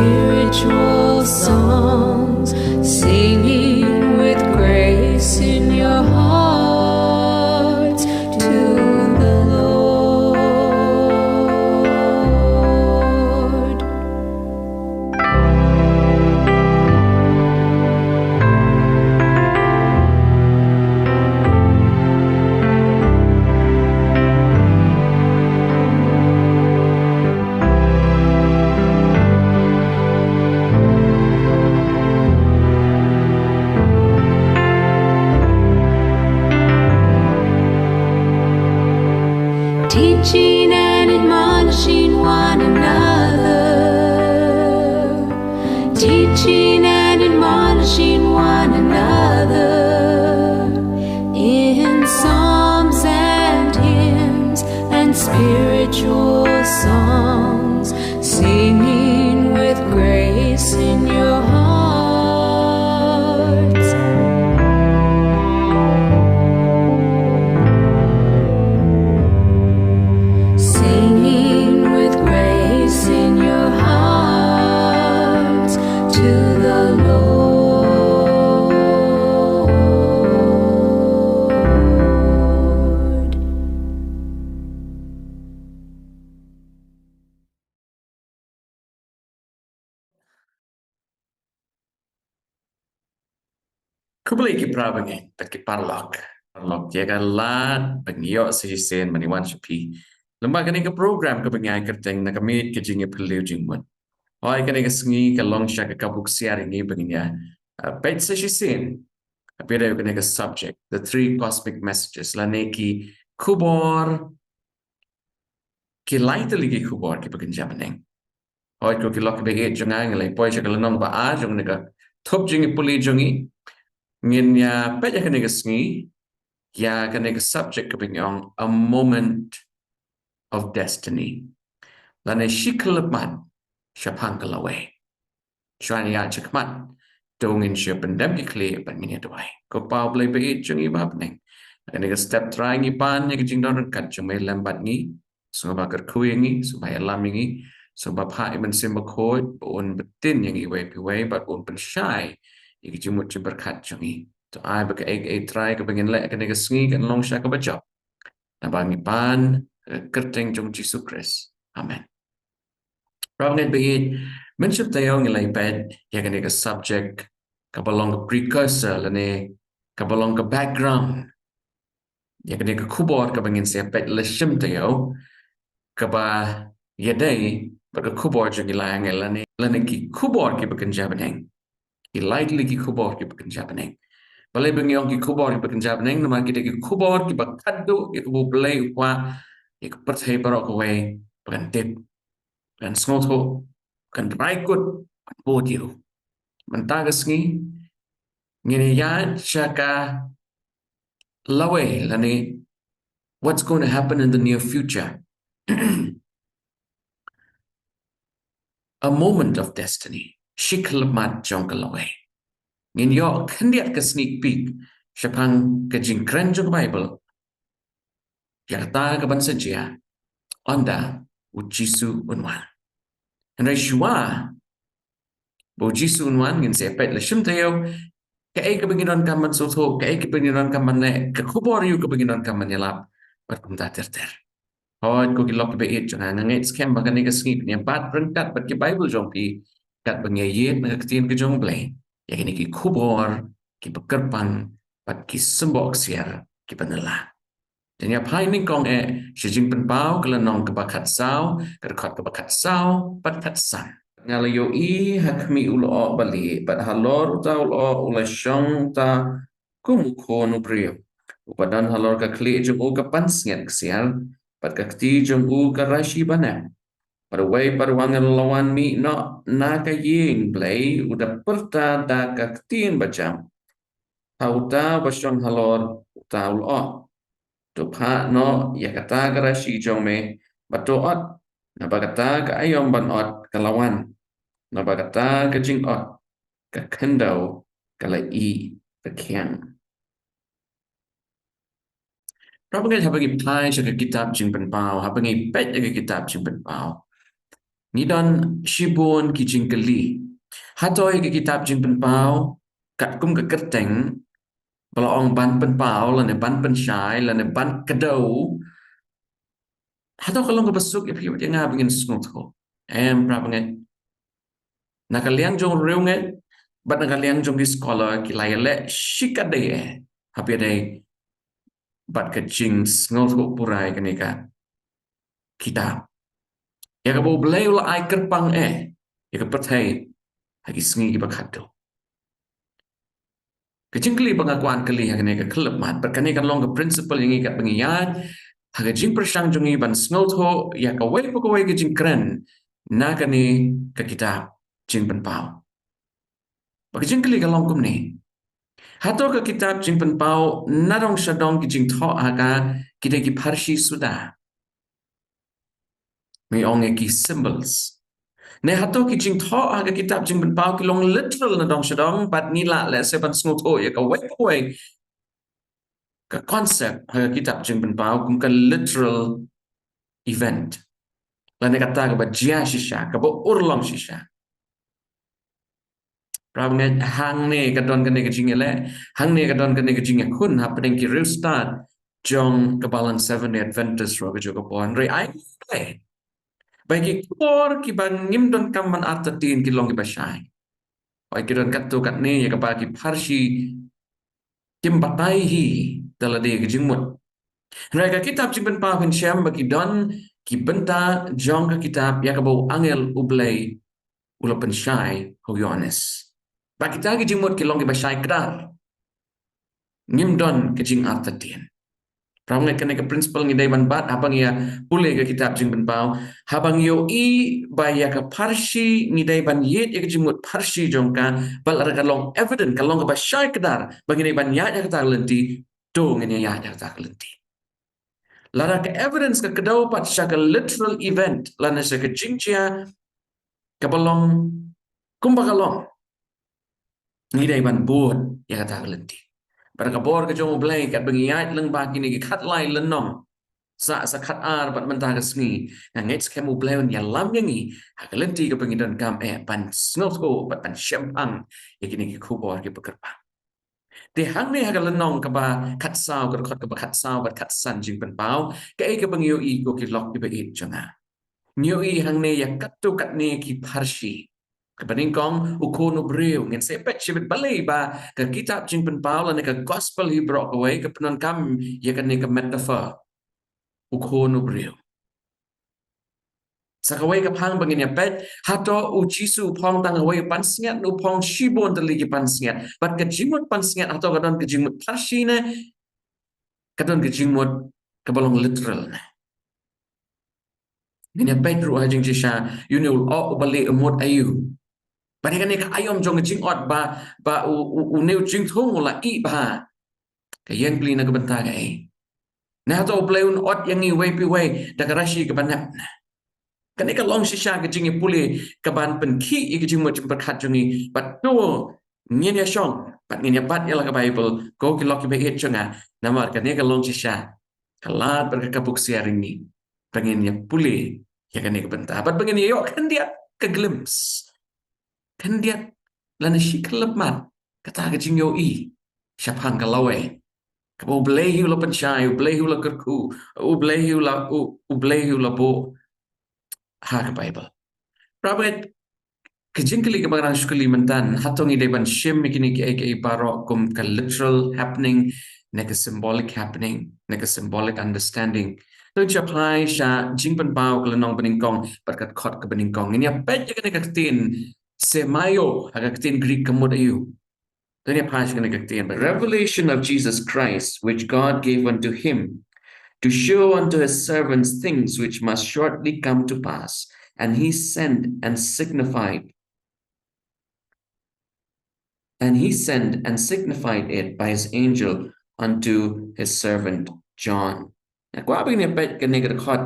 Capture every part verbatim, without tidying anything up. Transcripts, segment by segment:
Spiritual songs, singing with grace in your hearts to the Lord. Teaching and admonishing one another. Teaching and admonishing one another in psalms and hymns and spiritual songs, singing with grace in your hearts. Singing with grace in your hearts to the Lord. Khublei ki para bangeit bad ki paralok. Paralok, ïa ka lad ba ngi ïoh sa shisien ban ïa wan sha phi lyngba kane ka program kaba ngi ai kyrteng Na Ka Miej Ka Jingïaphylliew Jingmut. Hooid, kane ka sngi ka long shisha ka kabu ksiar ïa ngi ba ngin ïa, uh, peit sa shisien hapdeng kane ka subject, the three cosmic messages, lane ki khubor, ki lai tylli ki khubor kiba kynja bneng. Hooid, ko ki lok kiba ïeit jong nga, ngi la poi sha ka lynnong ba ar jong kane ka thup jingïapule jong ngi. Ngin ïa peit ïa kane ka sngi ïa kane ka subject kaba ngi ong a moment of destiny, lane shi khyllipmat shaphang ka lawei. Shuwa ngin ïaid shakhmat, to ngin shu pyndem ki khlieh bad ngin ïa duwai. Ko Pa Blei ba ïeit jong ngi ba ha bneng, ha kane ka step Trai ngi pan ïa ka jingdon ryngkat jong me, lem bad ngi. Sngewbha kyrkhu ïa ngi, sngewbha ïalam ïa ngi, sngewbha phah ïa u Mynsiem Bakhuid ba un btin ïa ngi iwei pa iwei bad un pynshai ïa ka jingmut jingpyrkhat jong ngi. To ai ba kaei kaei Trai kaba ngin leh ha kane ka sngi kan long sha kaba jop. Naba ngi pan ha ka kyrteng jong Jisu Khrist. Amen. Para bangeit ba ïeit, mynshem taïew ngi la ïa peit ïa kane ka subject kaba long ka precursor lane kaba long ka background ïa kane ka khubor kaba ngin sa ïa peit la shim taïew, kaba ïadei bad ka khubor jong ngi la ïa ngi lane, lane ki khubor kiba kynja bneng. Ki lai tylli ki khubor kiba kynja bneng. Balei ba ngi ong ki khubor kiba kynja bneng? Namar ki dei ki khubor kiba khadduh ïa kaba U Blei u kwah ïa ka pyrthei baroh kawei ba kan tip, kan sngewthuh, kan rai kut, kan bud ïa u. Mynta ka sngi ngin ïaid sha ka lawei lane what's going to happen in the near future. A moment of destiny. Shi khyllipmat jong ka lawei. Ngin ïoh khyndiat ka sneak peek shaphang ka jingkren jong ka Baibl ïa kata kaban sa jia ynda U Jisu un wan. Hynrei shuwa ba U Jisu un wan, ngin sa ïa peit la shim taïew kaei kaba ngi donkam ban sngewthuh, kaei kaba ngi donkam ban leh, ka khubor aïu kaba ngi donkam ban ïalap bad kumta ter ter. Hooid, ko ki lok kiba ïeit jong nga, nga ngeit skhem ba kane ka sngi phin ïa bat ryngkat bad ki Baibl jong phi katba ngi ïa ïeit na ka ktien ka jong U Blei ïa kine ki khubor kiba kyrpang bad ki symboh ksiar kiba nylla. Te ngin ïa phai nyngkong eh sha Jingpynpaw, ka lynnong kaba khatsaw, ka dkhot kaba khatsaw bad khatsan. Nga la ïohi ha khmih u lyoh balieh, bad halor uta u lyoh u la shong uta kum u khun u briew, uba don halor ka khlieh jong u ka pansngiat ksiar, bad ka kti jong u ka rashi banep. Bad uwei pat u angel u la wan mih noh na ka ïing Blei, u da pyrta da ka ktien bajam ha uta uba shong halor uta u lyoh: To phah noh ïa kata ka rashi jong me, bad to ot, naba kata ka aïom ban ot ka la wan, naba kata ka jingot ka khyndew ka la ïeh rkhiang. Para bangeit, haba ngi phai sha ka kitab Jingpynpaw, haba ngi peit ïa ka kitab Jingpynpaw, Ngi don shibun ki jingkylli. Hato ïa ka kitab Jingpynpaw, katkum ka kyrteng, ba la ong ban pynpaw, lane ban pynshai, lane ban kdew, hato ka long kaba suk ïa phi bad ïa nga ba ngin sngewthuh? Em, para bangeit. Na ka liang jong u riewngeit, bad na ka liang jong ki scholar, ki la ïaleh shikatdei eh, hapdeng bad ka jingsngewthuh pura ïa kane ka kitab. Ïa kaba U Blei u la ai kyrpang eh ïa ka pyrthei ha ki sngi kiba khatduh. Ka jingkylli ba nga kwah ban kylli ha kane ka khyllipmat, bad kane kan long ka principle ïa ngi katba ngi ïaid ha ka jingpyrshang jong ngi ban sngewthuh ïa kawei pa kawei ka jingkren na kane ka kitab Jingpynpaw. Bad ka jingkylli ka long kumne: Hato ka kitab Jingpynpaw nadong shadong ki jingthoh ha ka ki dei ki pharshi suda? Ngi ong ïa ki symbols. Ne hato ki jingthoh ha ka kitab Jingpynpaw ki long literal nadong shadong, bad ngi lah lehse ban sngewthuh ïa kawei pa kawei ka concept ha ka kitab Jingpynpaw kum ka literal event, lane kata kaba jia shisha, kaba urlong shisha. Para bangeit, hangne ka don kane ka jingïaleh, hangne ka don kane ka jingïakhun hapdeng ki riewstad jong ka Balang Seventh Day Adventist ruh ka jong ka por. Hynrei ai, ba ki khubor kiba ngim donkam ban artatien ki long kiba shai. Hooid, ki don katto katne ïa kaba ki pharshi kim batai hi da lade ka jingmut. Hynrei ka kitab Jingpynpaw phin shem ba ki don ki bynta jong ka kitab ïa kaba u angel U Blei u la pynshai ha u Ïoannis. Bad kita ki jingmut ki long kiba shai kdar. Ngim don ka jingartatien. Para bangeit, kane ka principle ngi dei ban bat haba ngi ïa pule ka kitab Jingpynpaw. Haba ngi ïohi ba ïa ka pharshi ngi dei ban ïeit ïa ka jingmut pharshi jong ka, bad lada ka long evident, ka long kaba shai kdar ba ngi dei ban ïaid ha kata ka lynti, to ngin ïa ïaid ha kata ka lynti. Lada ka evidence ka kdew pat sha ka literal event, lane sha ka jingjia kaba long kumba ka long, ngi dei ban bud ïa kata ka lynti. Bad ka bor ka jong U Blei, katba ngi ïaid lyngba kine ki khatlai lynnong, sa, sa khatar bad mynta ka sngi, nga ngeit skhem U Blei un ïalam ïa ngi ha ka lynti kaba ngi donkam eh ban sngewthuh bad ban shemphang ïa kine ki khubor kiba kyrpang. Te hangne ha ka lynnong kaba khatsaw, ka dkhot kaba khatsaw bad khatsan Jingpynpaw, kaei kaba ngi ïohi ko ki lok kiba ïeit jong nga? Ngi ïohi hangne ïa katto katne ki pharshi. Kaba nyngkong, u khun u briew. Ngin sa peit shibit balei ba ka kitab Jingpynpaw lane ka gospel hi baroh kawei ka pyndonkam ïa kane ka metaphor, u khun u briew. Sa kawei ka phang ba ngin ïa peit, hato u Jisu u phong tang kawei pansngiat, u phong shibun tylli ki pansngiat? Bad ka jingmut pansngiat, hato ka don ka jingmut pharshi ne ka don ka jingmut kaba long literal ne? Ngin ïa peit ruh ha jingshisha, ïa une u lyoh uba lieh u mut aïu. Bad ïa kane ka aïom jong ka jingot ba, ba u, u, une u jingthung u la ih bha, ka ïeng pli na ka bynta kaei? Ne hato U Blei un ot ïa ngi uwei pa uwei da ka rashi kaba nep ne? Kane ka long shisha ka jingïapule kaban pynkhih ïa ka jingmut jingpyrkhat jong ngi. Bad to ngin ïa shong bad ngin ïa bat ïa la ka Baibl, ko ki lok kiba ïeit jong nga. Namar kane ka long shisha ka lad bad ka kabu ksiar ïa ngi ba ngin ïa pule ïa kane ka bynta, bad ba ngin ïa ïoh khyndiat ka glimpse, khyndiat lane shi khyllipmat kata ka jingïohi shaphang ka lawei kaba U Blei hi u la pynshai, U Blei hi u la kyrkhu, U Blei hi u la, U, U Blei hi u la buh ha ka Baibl. Para bangeit, ka jingkylli kaba nga dang shu kylli mynta, hato ngi dei ban shim ïa kine kiei kiei baroh kum ka literal happening ne ka symbolic happening ne ka symbolic understanding? To ngin sa phai sha Jingpynpaw ka lynnong banyngkong bad ka dkhot kaba nyngkong. Ngin ïa peit ïa kane ka ktien semeion, ha ka ktien Greek ka mut aïu? To ngin ïa peit ïa kane ka ktien. The revelation of Jesus Christ, which God gave unto him, to show unto his servants things which must shortly come to pass. And he sent and signified, and he sent and signified it by his angel unto his servant John. Nga kwah ba ngin ïa peit kane ka dkhot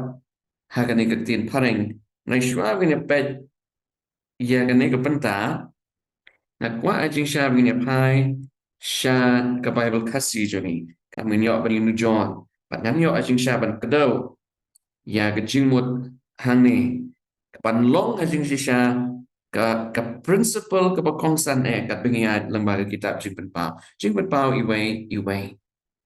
ha kane ka ktien phareng. Nga shuwa ba ngin ïa peit ïa kane ka bynta, nga kwah ha jingshisha ba ngin ïa phai sha ka Baibl Khasi jong ngi. Kam ngin ïoh ban ïa nujor, bad ngan ïoh ha jingshisha ban kdew ïa ka jingmut hangne Ban long ha jingshisha ka, ka principle kaba kongsan eh, katba ngi ïaid lyngba ka kitab Jingpynpaw. Jingpynpaw iwei, iwei.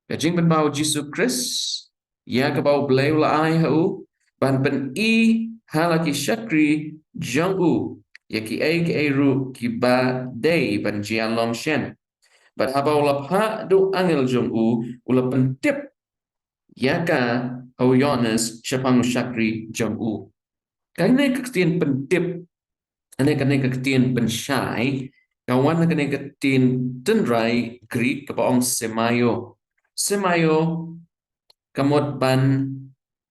Ka jingpynpaw Jisu Khrist, ïa kaba U Blei u la ai ha u, ban pyni ha la ki shakri jong u ïa kiei kiei ruh kiba dei ban jia long shen. Bad haba u la phah da u angel jong u, u la pyntip ïa ka ha u Ïoannis shaphang u shakri jong u. Kane ka ktien pyntip, kane, kane ka ktien pynshai, ka wan na kane ka ktien tynrai Greek kaba ong semeo. Semeo ka mut ban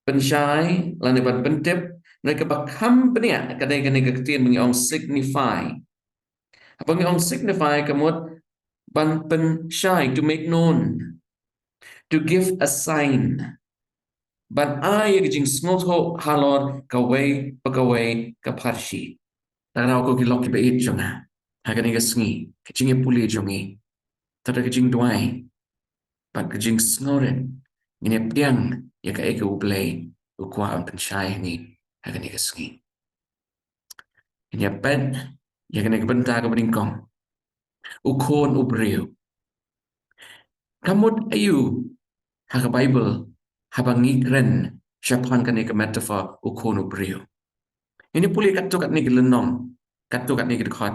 pynshai lane ban pyntip, hynrei kaba kham bniah ka dei kane ka ktien ba ngi ong signify. Haba ngi ong signify ka mut ban pynshai, to make known, to give a sign. Ban ai ïa ka jingsngewthuh halor kawei pa kawei ka pharshi. Tang na ko ki lok kiba ïeit jong nga, ha kane ka sngi, ka jingïapule jong ngi, tang da ka jingduwai bad ka jingsngewrit, ngin ïa pdiang ïa kaei ka U Blei u kwah ban pynshai ha ngi ha kane ka sngi. Ngin ïa peit ïa kane ka bynta kaba nyngkong. U khun u briew. Ka mut aïu ha ka Baibl haba ngi kren shaphang kane ka metaphor u khun u briew? Ngin ïa pule katto katne ki lynnong, katto katne ki dkhot.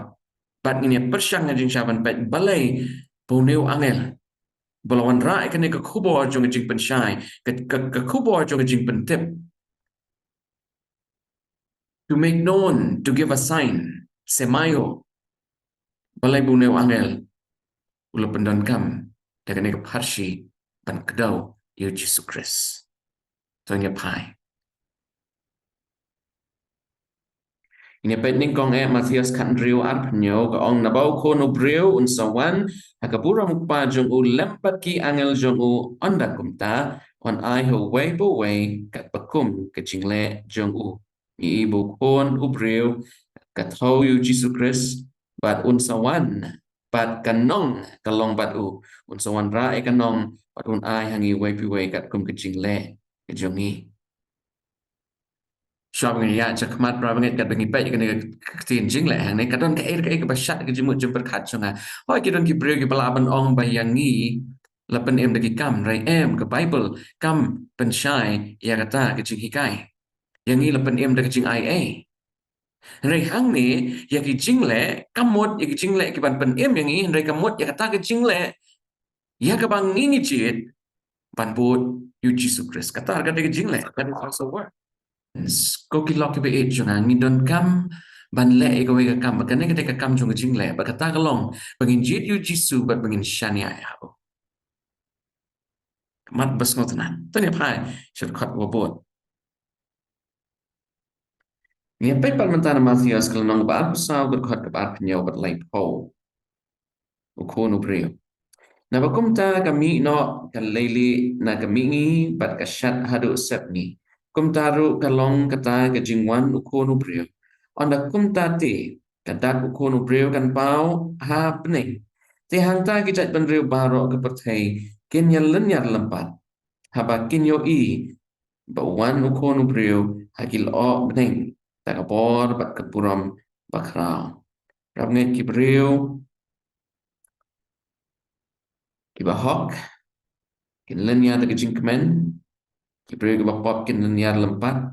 Bad ngin ïa pyrshang ha jingshisha ban peit balei ba une u angel ba la wanrah ïa kane ka khubor jong ka jingpynshai, ka, ka, ka khubor jong ka jingpyntip. To make known, to give a sign, semeo. Balei ba une u angel u la pyndonkam da kane ka pharshi ban kdew ïa u Jisu Khrist? To ngin ïa phai. Ngin ïa peit nyngkong eh Mathaios khathynriew arphew hynñiew, ka ong, naba u khun u briew un sa wan ha ka burom u Kpa jong u lem bad ki angel jong u, ynda kumta un ai ha uwei pa uwei katba kum ka jingleh jong u. Ngi i ba u khun u briew ka thew ïa u Jisu Khrist, bad un sa wan, bad ka nong ka long bad u. Un sa wanrah ïa ka nong bad un ai ha ngi uwei pa uwei katkum ka jingleh ka jong ngi. Shuwa ba ngin ïa shakhmat, para bangeit, katba ngi peit ïa kane ka ktien jingleh hangne, ka don kaei kaei kaba shad ka jingmut jingpyrkhat jong nga. Hooid, ki don ki briew kiba lah ban ong ba ïa ngi la pynim da ki kam, hynrei em, ka Baibl kam pynshai ïa kata ka jinghikai. Ïa ngi la pynim da ka jingaiei. Hynrei hangne, ïa ki jingleh, kam mut ïa ki jingleh kiban pynim ïa ngi, hynrei kam mut ïa kata ka jingleh ïa kaba ngi ngi jied ban bud ïa u Jisu Khrist. Kata ka dei ka jingleh, that is also work. Ko ki lok kiba ïeit jong nga, ngi donkam ban leh ïa kawei ka kam, ba kane ka dei ka kam jong ka jingleh, ba kata ka long ba ngin jied ïa u Jisu bad ba ngin shaniah ïa u. Mat ba sngewtynnat. To ngin ïa phai sha dkhot ba bud. Ngi ïa peit pat mynta na Mathaios ka lynnong ba arphew saw, ka dkhot kaba arphew hynñiew bad laiphew. U khun u briew. Naba kumta ka mih noh ka lei lieh na ka mihngi bad ka shad haduh sepngi. Kumta ruh ka long kata ka jingwan u khun u briew. Ynda kumta te ka dak u khun u briew kan paw ha bneng. Te hangta ki jaitbynriew baroh ka pyrthei kin ïa lynñiar lympat haba kin ïohi ba wan u khun u briew ha ki lyoh bneng da ka bor bad ka burom bakhraw. Para bangeit, ki briew kiba hok kin lynñiar da ka jingkmen, ki briew kiba pop kin lynñiar lympat.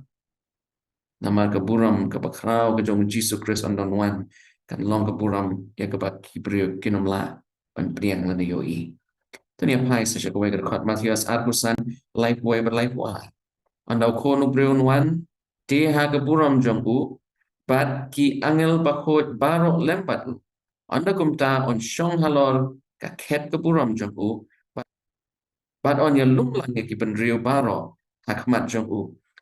Namar ka burom kaba khraw ka jong u Jisu Khrist un don wan, kan long ka burom ïa kaba ki briew kin ym lah ban pdiang lane ïohi. To ngin ïa phai sa sha kawei ka dkhot, Mathaios arphew san, laiphew wei bad laiphew ar. Ynda u khun u briew un wan, te ha ka burom jong u bad ki angel bakhuid baroh lem bad u. Ynda kumta un shong halor ka khet ka burom jong u, bad, bad un ïalum lang ïa ki bynriew baroh ha khmat jong u,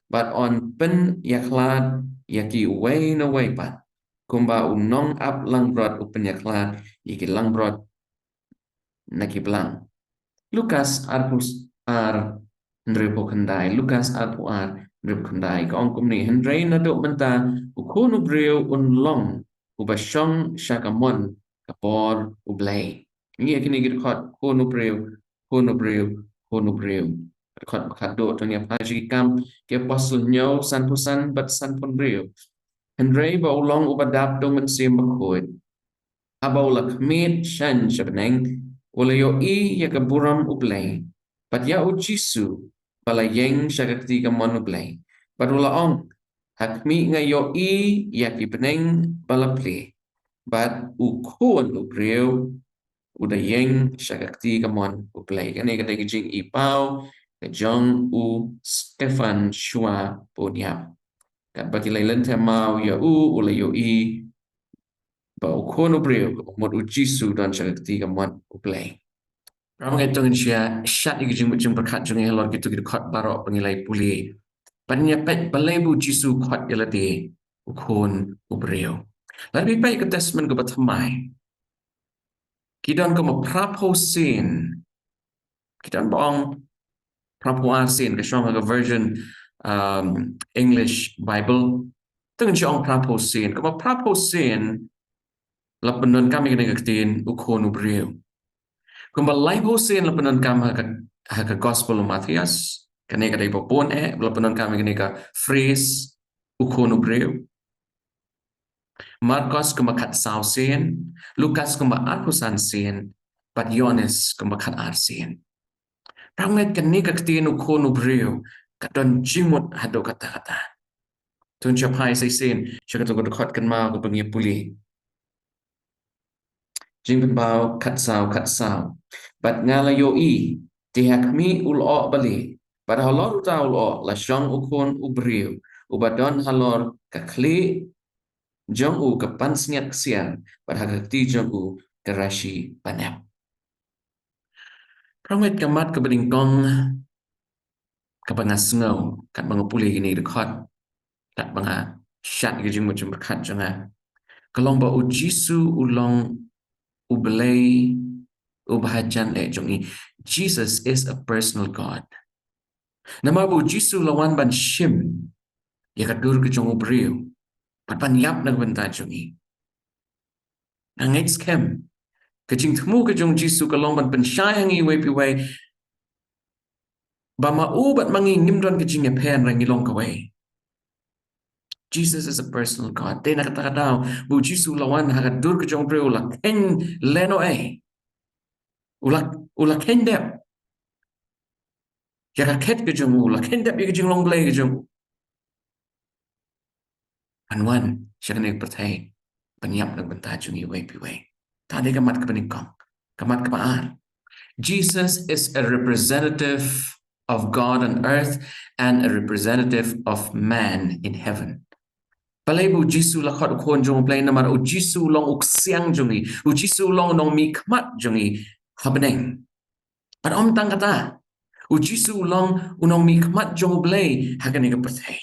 bad un pynïakhlad ïa ki uwei na uwei pat, kumba u nongap langbrot u pynïakhlad ïa ki langbrot na ki blang. Lukas arphew ar, hynriewphew khyndai. Lukas arphew ar, hynriewphew khyndai. Ka ong kumne, hynrei naduh mynta u khun u briew un long uba shong sha ka mon ka bor U Blei. Ngi ïa kine ki dkhot, khun u briew, khun u briew, khun u briew. Dkhot ba khatduh, to ngin ïa phai sha Ki Kam ki Apostol hynñiew, sanphew san bad sanphew hynriew. Hynrei ba u long uba dap da u Mynsiem Bakhuid, haba u la khmih shen sha bneng, u la ïohi ïa ka burom U Blei, bad ïa u Jisu ba la ïeng sha ka kti kamon U Blei. Bad u la ong, ha khmih nga ïohi ïa ki bneng ba la plie, bad u Khun u briew u da ïeng sha ka kti kamon U Blei. Kane ka dei ka jingïohi paw ka jong u Stephan shuwa ba un ïap. Katba ki la lynter maw ïa u, u la ïohi ba u Khun u briew, kaba mut u Jisu, don sha ka kti kamon U Blei. Ngin ïa tang sha, shat ïa ki jingmut jingpyrkhat jong ngi halor kito ki dkhot baroh ba ngi la pule. Ban ïa peit balei ba u Jisu u khot ïa lade u Khun u briew. Lada phi peit ka Testament kaba thymmai, ki don kumba phraphew sien. Ki don ba ong phraphew ar sien, ka shong ha ka version, um, English Bible. Te ngin sa ong phraphew sien. Kumba phraphew sien la pyndonkam ïa kane ka ktien u Khun u briew. Kumba laiphew sien la pyndonkam ha ka, ha ka Gospel u Mathaios. Kane ka dei ba bun eh, la pyndonkam ïa kane ka phrase u Khun u briew. Markos kumba khatsaw sien, Lukas kumba arphew san sien, bad Ïoannis kumba khatar sien. Phra ngi kane ka ktien u Khun u briew, ka don jingmut haduh katta katta. Te ngin sa phai sa shisien sha kato ka dkhot kynmaw kaba ngi pule. Jingpynpaw khatsaw, khatsaw. Bad nga la ïohi, te ha khmih u lyoh balei, bad halor uta u lyoh la shong u Khun u briew, uba don halor ka khlieh jong u ka pansngiat ksiar, bad ha ka kti jong u ka rashi panep. Phra ngi ka mat kaba nyngkong kaba nga sngew katba nga pule kine ki dkhot, katba nga shad ïa ki jingmut jingpyrkhat jong nga, ka long ba u Jisu u long U Blei uba hajan eh jong ngi. Jesus is a personal God. Namar ba u Jisu u la wan ban shim ïa ka dur ka jong u briew, bad ban ïap na ka bynta jong ngi. Nga ngeit skhem, ka jingthmu ka jong u Jisu ka long ban pynshai ha ngi iwei pa iwei ba ma u bad ma ngi ngim don ka jingïapher, ngi long kawei. Jesus is a personal God. Te na kata ka daw ba u Jisu u la wan ha ka dur ka jong u briew, u la kheiñ lehnohei. U la, u la kheiñ dep ïa ka khet ka jong u, u la kheiñ dep ïa ka jinglong Blei ka jong u. Ban wan sha kane ka pyrthei ban ïap na ka bynta jong ngi iwei pa iwei. Kata dei ka mat kaba nyngkong. Ka mat kaba ar. Jesus is a representative of God on earth and a representative of man in heaven. Balei ba u Jisu la khot u Khun jong u Blei? Namar u Jisu u long u ksiang jong ngi. U Jisu u long u nongmihkhmat jong ngi ha bneng. Bad ym tang kata, u Jisu u long u nongmihkhmat jong u Blei ha kane ka pyrthei.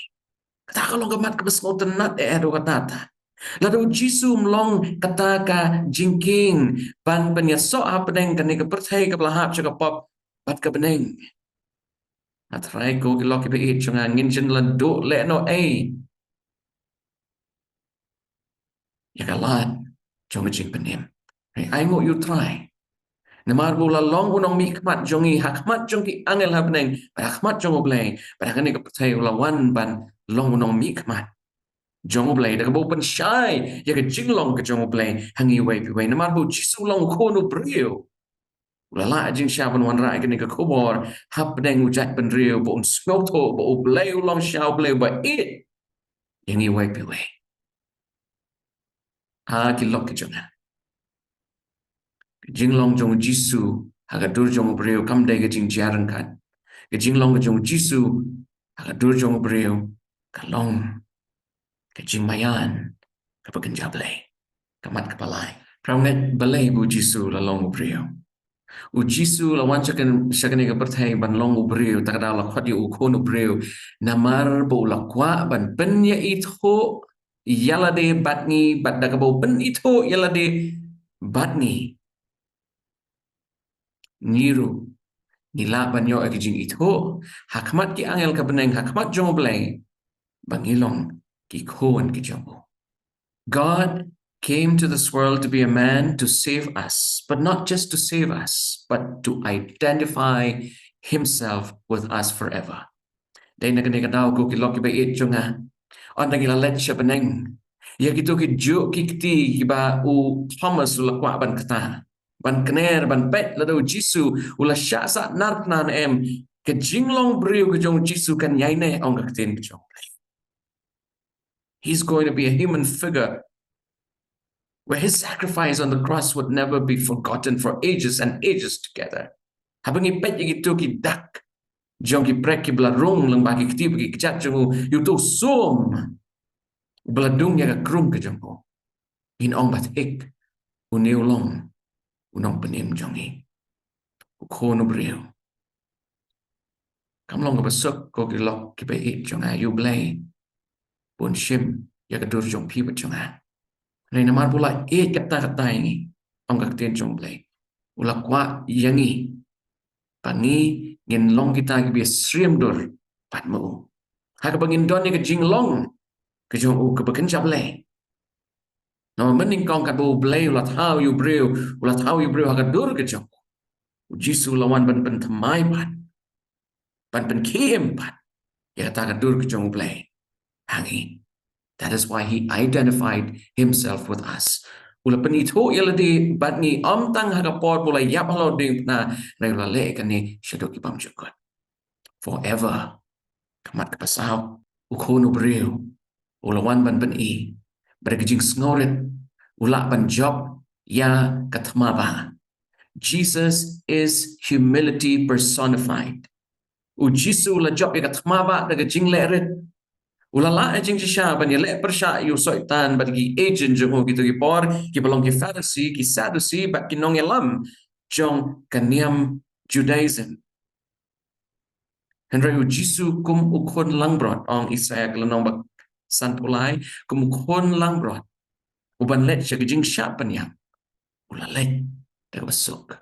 Kata ka long ka mat kaba sngewtynnat eh haduh katta katta. Lada u Jisu um long kata ka jingkieng ban pynïasoh hapdeng kane ka pyrthei kaba la hap sha ka pop bad ka bneng, nga tharai ko ki lok ki ba ïeit jong nga, ngin shem la duh lehnohei ïa ka lad jong ka jingpynim. Hynrei ai nguh ïa u Trai, namar ba u la long u nongmihkhmat jong ngi ha khmat jong ki angel ha bneng, bad ha khmat jong u Blei, bad ha kane ka pyrthei u la wan ban long u nongmihkhmat jong u Blei da kaba u pynshai ïa ka jinglong ka jong u Blei ha ngi iwei pa iwei. Namar ba u Jisu u long u Khun u briew, u la lah jingshisha ban wanrah ïa kane ka khubor hapdeng u jaitbynriew, ba un sngewthuh ba u Blei u long shisha u Blei uba ïeit ïa ngi iwei pa iwei. Ha ki lok ki jong nga, ka jinglong jong u Jisu ha ka dur jong u briew kam dei ka jingjia ryngkat. Ka jinglong ka jong u Jisu ha ka dur jong u briew ka long ka jingmaïan kaba kynja Blei. Ka mat kaba lai. Phra ngi balei ba u Jisu u la long u briew. U Jisu u la wan sha kan-, sha kane ka pyrthei ban long u briew, kata ka daw la khot ïa u Khun u briew. Namar ba u la kwah ban pynïaithuh ïa lade bad ngi, bad da kaba u pynithuh ïa lade bad ngi, ngi ruh ngi lah ban ïoh ïa ka jingithuh ha khmat ki angel ka bneng, ha khmat jong u Blei, ba ngi long ki khun ki jong u. God came to this world to be a man to save us, but not just to save us, but to identify himself with us forever. Dei na kane ka daw ko ki lok ki ba ïeit jong nga, ynda ngi la leit sha bneng, Ïa kito ki juk ki kti kiba u Thomas u la kwah ban kta, ban kner, ban peit lada u Jisu u la shah sahnarphna ne em. Ka jinglong briew ka jong u Jisu kan ïai neh, ong ka ktien ka jong u Blei. He's going to be a human figure where his sacrifice on the cross would never be forgotten for ages and ages together. Haba ngi peit ïa kito ki dak jong ki prek kiba la rung lyngba ki kti bad ki kjat jong u, ïa uto u sum uba la dung ïa ka krung ka jong u, ngin ong ba thik, une u long u nongpynim jong ngi, u Khun u briew. Kam long kaba suk, ko ki lok kiba ïeit jong nga, ïa u Blei bun shim ïa ka dur jong phi bad jong nga. Hynrei namar ba u la ïeit katta katta ïa ngi, ong ka ktien jong u Blei, u la kwah ïa ngi ba ngi ngin long kita kiba ïasyriem dur bad ma u, ha kaba ngin don ïa ka jinglong ka jong u kaba kynja Blei. Namar mynnyngkong katba u Blei u la thaw ïa u briew, u la thaw ïa u briew ha ka dur ka jong u, u Jisu u la wan ban pynthymmai pat, ban pynkhie im pat ïa kata ka dur ka jong u Blei ha ngi. That is why he identified himself with us. U la pynithuh ïa lade bad ngi, ym tang ha ka por ba u la ïap halor diengphna, hynrei u la leh kane shaduh ki bymjukut. Forever. Ka mat kaba saw, u Khun u briew u la wan ban pyni ba da ka jingsngewrit u lah ban jop ïa ka thma ba. Jesus is humility personified. U Jisu u la jop ïa ka thma ba da ka jinglehrit. U la lah ïa ka jingshisha ban ïaleh pyrshah ïa u Soitan bad ki agent jong u, kito ki por kiba long ki Pharisi, ki Sadusi bad ki nongïalam jong ka niam Judaism. Hynrei u Jisu kum u khun langbrot, ong Isaïah ka lynnong ba sanphew lai, kum u khun langbrot uban leit sha ka jingshah pynïap, u la leit da kaba suk.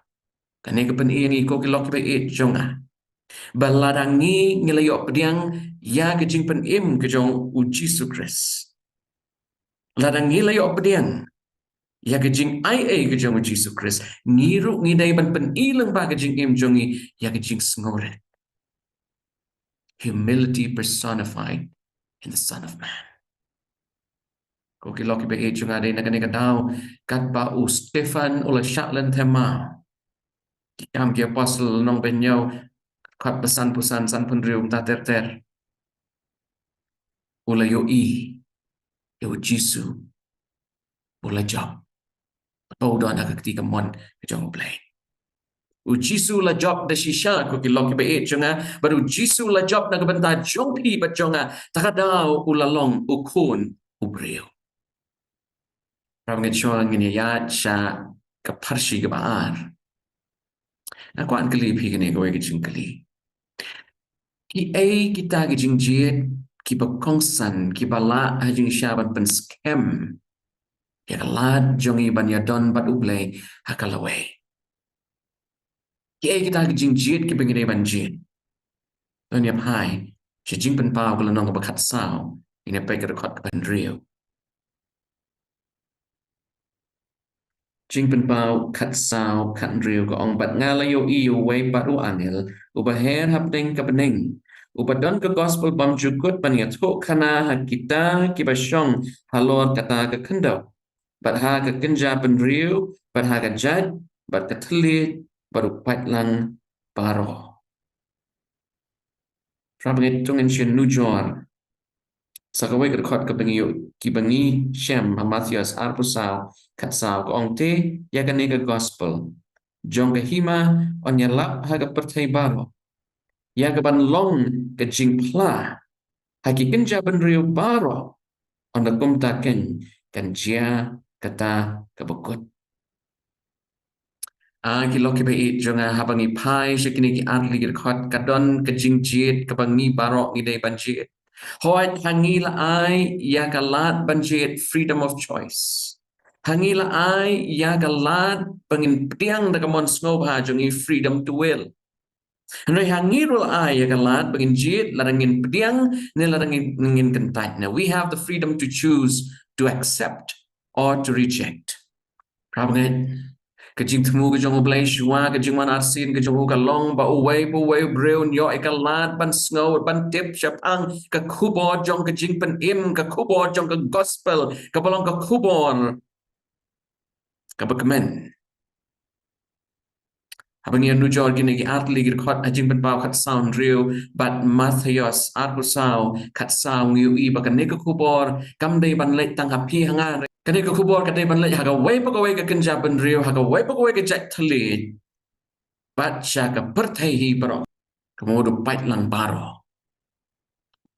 Kane ka pyni ïa ngi, ko ki lok kiba ïeit jong nga, ba lada ngi ngi la ïoh pdiang ïa ka jingpynim ka jong u Jisu Khrist, lada ngi la ïoh pdiang ïa ka jingaiei ka jong u Jisu Khrist, ngi ruh ngi dei ban pyni lyngba ka jingim jong ngi ïa ka jingsngewrit. Humility personified in the Son of Man. Ko ki lok kiba ïeit jong nga, dei na kane ka daw katba u Stephan u la shah lynthem maw. Ki Kam ki Apostol lynnong ba hynñiew, dkhot ba sanphew san, sanphew hynriew, mynta ter ter. U la ïohi ïa u Jisu u la jop, ba u don ha ka kti kamon ka jong u Blei. U Jisu u la jop da shisha, ko ki lok kiba ïeit jong nga, bad u Jisu u la jop na ka bynta jong phi bad jong nga. Ta ka daw u la long u Khun u briew. Ngin ïa ïaid sha ka pharshi kaba ar. Nga kwah ban kylli phi kane kawei ka jingkylli. Kiei kita ki jingjied kiba kongsan kiba lah ha jingshisha ban pynskhem ïa ka lad jong ngi ban ïadon bad u Blei ha ka lawei? Kiei kita ki jingjied kiba ngi dei ban jied? To ngin ïa phai sha Jingpynpaw ka lynnong kaba khatsaw, ngin ïa peit ka dkhot kaba hynriew. Jingpynpaw khatsaw khathynriew ka ong, bad nga la ïohi ïa uwei pat u angel uba her hapdeng ka bneng, uba don ka gospel bymjukut ban ïathuhkhana ha kita kiba shong halor kata ka khyndew, bad ha ka kynja bynriew, bad ha ka jait, bad ka thylliej, bad u paidlang baroh. Para bangeit, to ngin sa nujor sa kawei ka dkhot kaba ngi ïoh, kiba ngi shem ha Mathaios arphew saw khatsaw, ka ong, te ïa kane ka gospel jong ka hima yn ïalap ha ka pyrthei baroh, ïa kaban long ka jingphla ha ki kynja bynriew baroh, ynda kumta keiñ kan jia kata kaba kut. Ah, ki lok kiba ïeit jong nga, haba ngi phai sha kine ki artylli ki dkhot, ka don ka jingjied kaba ngi baroh ngi dei ban jied. Hooid, ha ngi la ai ïa ka lad ban jied, freedom of choice. Ha ngi la ai ïa ka lad ba ngin pdiang da ka mon sngewbha jong ngi, freedom to will. Hynrei ha ngi ruh la ai ïa ka lad ba ngin jied lada ngin pdiang ne lada ngin, ngin kyntait. Now we have the freedom to choose to accept or to reject. Para bangeit, Ka jingthmu ka jong U Blei shuwa ka jingwan arsien ka jong u ka long ba uwei pa uwei u briew un ïoh ïa ka lad ban sngew, ban tip shaphang ka khubor jong ka jingpynim, ka khubor jong ka gospel, kaba long ka khubor kaba kmen. Haba ngi ïanujor kine ki artylli ki dkhot ha Jingpynpaw khatsaw hynriew bad Mathaios arphew saw khatsaw, ngi ïohi ba kane ka khubor kam dei ban leit tang ha phi ha nga. Kane ka khubor ka dei ban leit ha kawei pa kawei ka kynja bynriew, ha kawei pa kawei ka jait thylliej, bad sha ka pyrthei hi baroh. Kaba mut u paidlang baroh.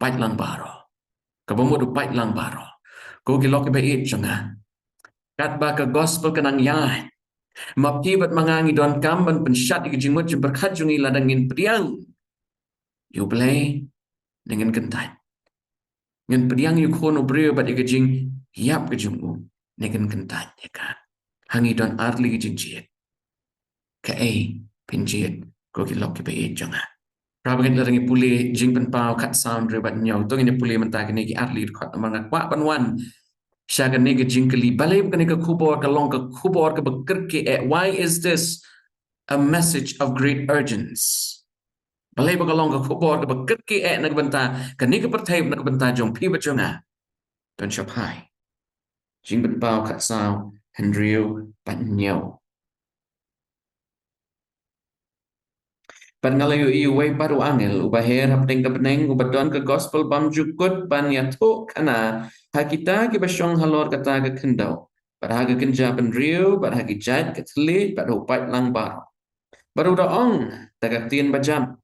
Paidlang baroh. Kaba mut u paidlang baroh. Ko ki lok kiba ïeit jong nga, katba ka gospel ka nang ïaid, ma phi bad ma nga ngi donkam ban pynshad ïa ka jingmut jingpyrkhat jong ngi lada ngin pdiang ïa U Blei ne ngin kyntait. Ngin pdiang ïa u Khun u briew bad ïa ka jingïap ka jong u ne ngin kyntait ïa ka. Ha ngi don artylli ki jingjied. Kaei phin jied, ko ki lok kiba ïeit jong nga? Para bangeit, lada ngi pule Jingpynpaw khatsaw hynriew bad hynñiew, to ngin ïa pule mynta kine ki artylli ki dkhot, namar nga kwah ban wan sha kane ka jingkylli, balei ba kane ka khubor ka long ka khubor kaba kyrkieh? Why is this a message of great urgence? Balei ba ka long ka khubor kaba kyrkieh na ka bynta kane ka pyrthei, na ka bynta jong phi bad jong nga? Don shaphai Jingpynpaw khatsaw hynriew bad hynñiew. Bad nga la ïohi uwei pat u angel uba her hapdeng ka bneng, uba don ka gospel bymjukut ban ïathuhkhana ha kita kiba shong halor kata ka khyndew, bad ha ka kynja bynriew, bad ha ki jait ka thylliej, bad ha u paidlang baroh. Bad u da ong da ka ktien bajam: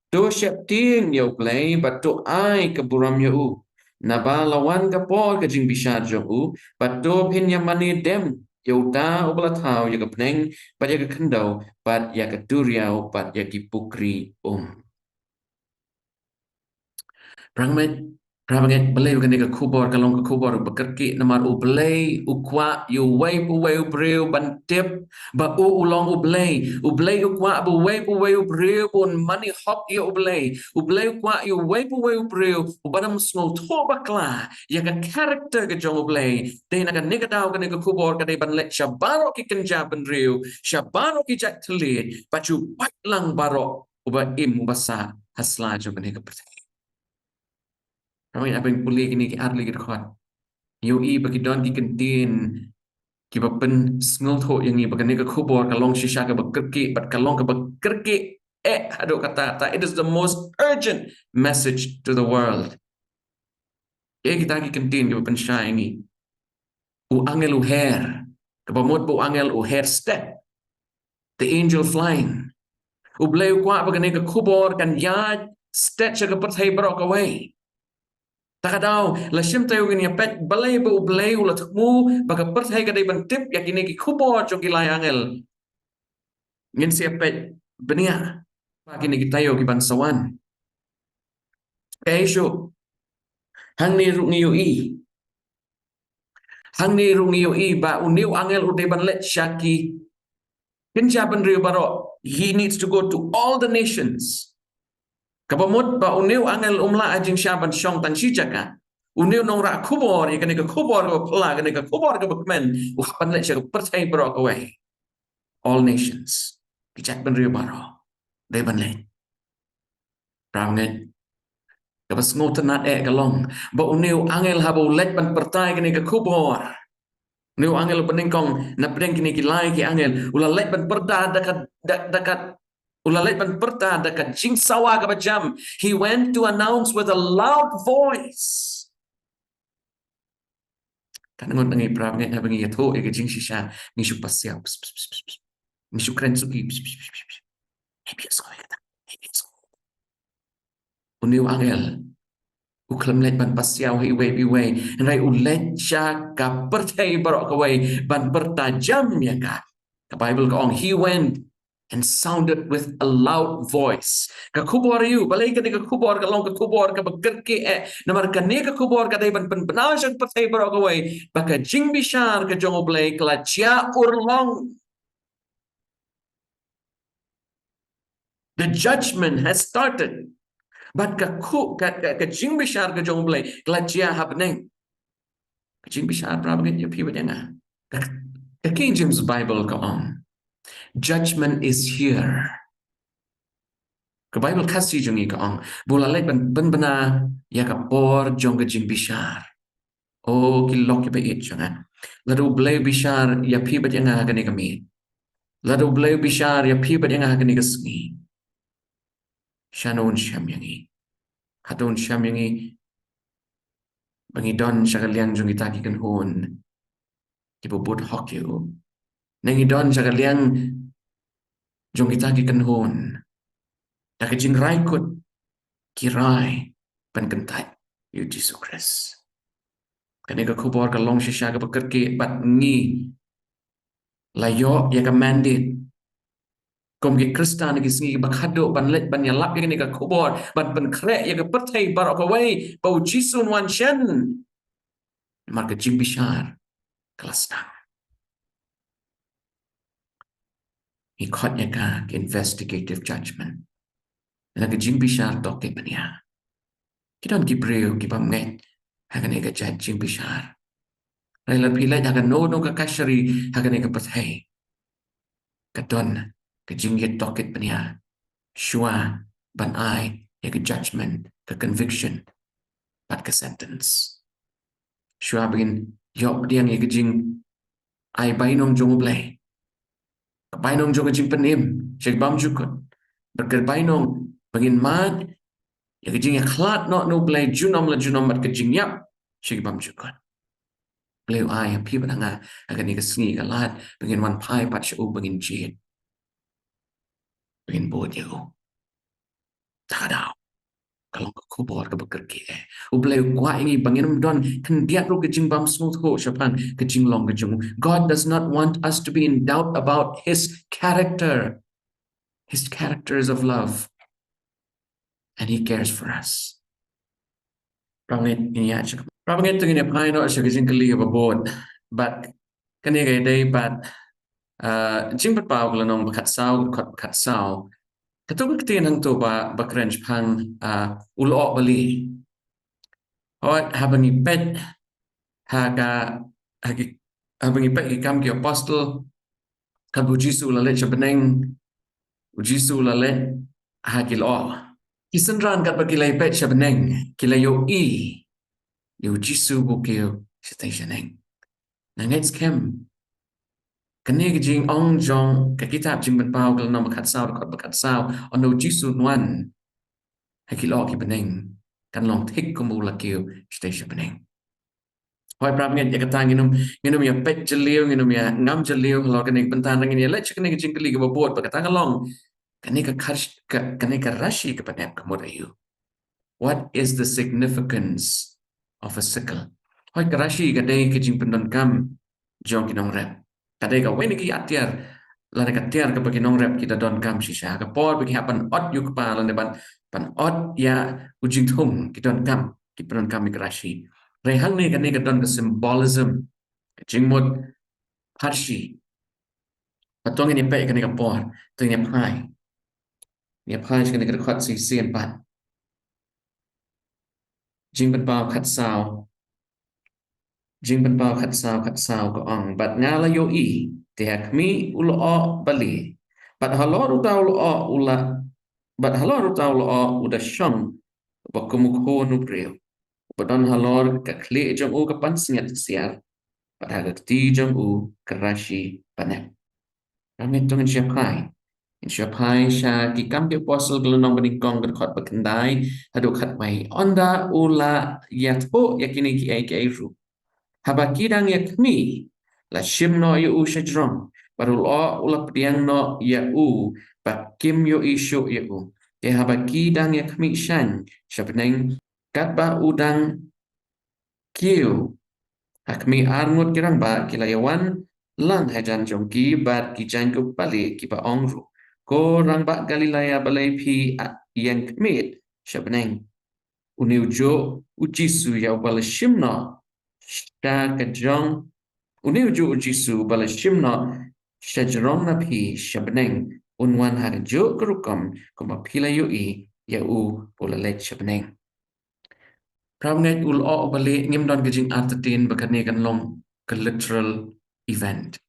To sheptieng ïa U Blei bad to ai ka burom ïa u, naba la wan ka por ka jingbishar jong u, bad to phin ïamane dem ïa uta uba la thaw ïa ka bneng bad ïa ka khyndew bad ïa ka duriaw bad ïa ki pukri um. Para bangeit, para bangeit, balei ba kane ka khubor ka long ka khubor ba kyrkieh? Namar U Blei u kwah ïa uwei pa uwei u briew ban tip ba u u long U Blei. U Blei u kwah ba uwei pa uwei u briew un mane hok ïa U Blei. U Blei u kwah ïa uwei pa uwei u briew uba dang sngewthuh bakla ïa ka character ka jong U Blei. Dei na kane ka daw kane ka khubor ka dei ban leit sha baroh ki kynja bynriew, sha baroh ki jait thylliej, bad sha u paidlang baroh uba im uba sah ha sla jong kane ka pyrthei. Para bangeit, haba ngi pule kine ki artylli ki dkhot, ngi ïohi ba ki don ki kyntien kiba pynsngewthuh ïa ngi ba kane ka khubor ka long shisha kaba kyrkieh, bad ka long kaba kyrkieh eh haduh katta katta. It is the most urgent message to the world. Ïa kita ki kyntien kiba pynshai ïa ngi. U angel u her, kaba mut ba u angel u her stet. The angel flying. U Blei u kwah ba kane ka khubor kan ïaid stet sha ka pyrthei baroh kawei. Ta ka daw, la shim taïew ngin ïa peit balei ba U Blei u la thmu ba ka pyrthei ka dei ban tip ïa kine ki khubor jong ki lai angel. Ngin sa ïa peit bniah ba kine ki taïew ki ban sa wan. Kaei shuh? Hangne ruh ngi ïohi. Hangne ruh ngi ïohi ba une u angel u dei ban leit sha ki kynja bynriew baroh. He needs to go to all the nations. Kaba mut ba une u angel um lah ha jingshah ban shong tang shi jaka. Une u nongrah khubor ïa kane ka khubor kaba phylla, kane ka khubor kaba kmen, u hap ban leit sha ka pyrthei baroh kawei. All nations. Ki jait bynriew baroh dei ban leit. Para bangeit, kaba sngewtynnat eh ka long ba une u angel haba u leit ban pyrta ïa kane ka khubor, une u angel uba nyngkong na pdeng kine ki lai ki angel, u la leit ban pyrta da ka, da, da ka, u la leit ban pyrta da ka jingsawa kaba jam. He went to announce with a loud voice. Katno ngut na ngi, para bangeit, haba ngi ïathuh ïa ka jingshisha ngi shu pasiaw, pss, pss, pss, pss, pss. Ngi shu kren suki, pss, pss, pss, pss, pss. Hei, biang sngewbha kata. Hei, biang sngewbha. Une u angel u khlem leit ban pasiaw ha iwei pa iwei, hynrei u leit sha ka pyrthei baroh kawei ban pyrta jam ïa ka. Ka Baibl ka ong, he went and sounded with a loud voice. Ka khubor aïu? Balei kane ka khubor ka long ka khubor kaba kyrkieh eh? Namar kane ka khubor ka dei ban pynbna sha ka pyrthei baroh kawei ba ka jingbishar ka jong U Blei ka la jia urlong. The judgment has started. Bad ka khu-, ka, ka, ka jingbishar ka jong U Blei ka la jia ha bneng. Ka jingbishar, para bangeit, ïa phi bad ïa nga. Ka, ka King James Bible ka ong, Judgment is here. Ka Bible Khasi jong ngi ka ong, ba u la leit ban pynbna ïa ka por jong ka jingbishar. O ki lok ki ba ïeit jong nga, lada U Blei u bishar ïa phi bad ïa nga ha kane ka miet, lada U Blei u bishar ïa phi bad ïa nga ha kane ka sngi, shano un shem ïa ngi? Hato un shem ïa ngi ba ngi don sha ka liang jong kita ki kynhun kiba bud hok ïa u? Ne ngi don sha ka liang jong kita ki kynhun da ka jingrai kut ki rai ban kyntait ïa u Jisu Khrist? Kane ka khubor ka long shisha kaba kyrkieh bad ngi la ïoh ïa ka mandate kum ki Khristan ha ki sngi kiba khadduh ban leit ban ïalap ïa kane ka khubor, ban pynkhreh ïa ka pyrthei baroh kawei ba u Jisu un wan shen. Namar ka jingbishar ka la sdang. Ngi khot ïa ka ka investigative judgment. Lane ka jingbishar tohkit bniah. Ki don ki briew ki bym ngeit ha kane ka jait jingbishar. Hynrei lada phi leit ha kano kano ka kashari ha kane ka pyrthei, ka don ka jingïeit tohkit bniah shuwa ban ai ïa ka judgment, ka conviction bad ka sentence. Shuwa ba ngin ïoh pdiang ïa ka jingai bainong jong U Blei, ka bainong jong ka jingpynim sha ki bymjukut, bad ka bainong ba ngin mad ïa ka jingïakhlad noh na U Blei junom la junom bad ka jingïap sha ki bymjukut. U Blei u ai ïa phi bad nga ha kane ka sngi ka lad ba ngin wan phai pat sha u, ba ngin jied, ba ngin bud ïa u. Ta ka daw ka long ka khubor kaba kyrkieh. U Blei u kwah ïa ngi ba ngin ym don khyndiat ruh ka jingbymsngewthuh shaphang ka jinglong ka jong u. God does not want us to be in doubt about his character. His character is of love. And he cares for us. Para bangeit, ngin ïa, para bangeit, to ngin ïa phai noh sha ka jingkylli kaba bud. Bad kane ka dei bad, ah, Jingpynpaw ka lynnong ba khatsaw, ka dkhot ba khatsaw. Kato ka ktien hangto ba, ba kren shaphang, ah, u lyoh bali. Hooid, haba ngi peit ha ka, ha ki, haba ngi peit ki Kam ki Apostol, katba u Jisu u la leit sha bneng, u Jisu u la leit ha ki lyoh. Ki synran katba ki la ïapeit sha bneng, ki la ïohi ïa u Jisu ba u kiew shatei shaneng. Nga ngeit skhem kane ka jingong jong ka kitab Jingpynpaw ka lynnong ba khatsaw, dkhot ba khatsaw, ynda u Jisu un wan ha ki lyoh ki bneng, kan long thik kumba u la kiew shatei sha bneng. Hooid, para bangeit, ïa kata ngin ym, ngin ym ïapeit jylliew, ngin ym ïa ngam jylliew halor kane ka bynta, ngin ïa leit sha kane ka jingkylli kaba bud, ba kata ka long, kane ka khash-, ka, kane ka rashi kaba nep ka mut aïu? What is the significance of a sickle? Hooid, ka rashi ka dei ka jingpyndonkam jong ki nongrep. Ka dei kawei na ki atiar lane ka tiar kaba ki nongrep ki da donkam shisha ha ka por ba ki hap ban ot ïa u kpa lane ban, ban ot ïa u jingthung, ki donkam, ki pyndonkam ïa ka rashi. Hynrei hangne kane ka don ka symbolism, ka jingmut pharshi. Pat to ngin ïa peit kane ka por, to ngin ïa phai. Ngin ïa phai sha kane ka dkhot shisien pat. Jingpynpaw khatsaw. Jingpynpaw khatsaw, khatsaw ka ong, bad nga la ïohi, te ha khmih u lyoh bali. Bad halor uta u lyoh u la, bad halor uta u lyoh u da shong uba kum u khun u briew, uba don halor ka khlieh jong u ka pansngiat ksiar, bad ha ka kti jong u ka rashi ba nep. Para bangeit, to ngin sa phai. Ngin sa phai sha ki Kam ki Apostol ka lynnong ba nyngkong, ka dkhot ba khyndai haduh khatwei. Ynda u la ïathuh ïa kine kiei kiei ruh, haba ki dang ïa khmih, la shim noh ïa u sha jrong, bad u lyoh u la pdiang noh ïa u, ba kim ïohi shuh ïa u. Te haba ki dang ïa khmih shaiñ sha bneng, katba u dang kiew ha khmih, arngut ki rangbah ki la ïawan lang hajan jong ki bad ki jaiñkup balieh kiba ong ruh, ko rangbah Galilea, balei phi ïeng khmied sha bneng? Une u juh u Jisu ïa uba la shim noh sha ka jrong, une u juh u Jisu uba la shim noh sha jrong na phi sha bneng, un wan ha kajuh ka rukom kumba phi la ïohi ïa u ba u la leit sha bneng. Para bangeit, u lyoh u balieh, ngim don ka jingartatien ba kane kan long ka literal event.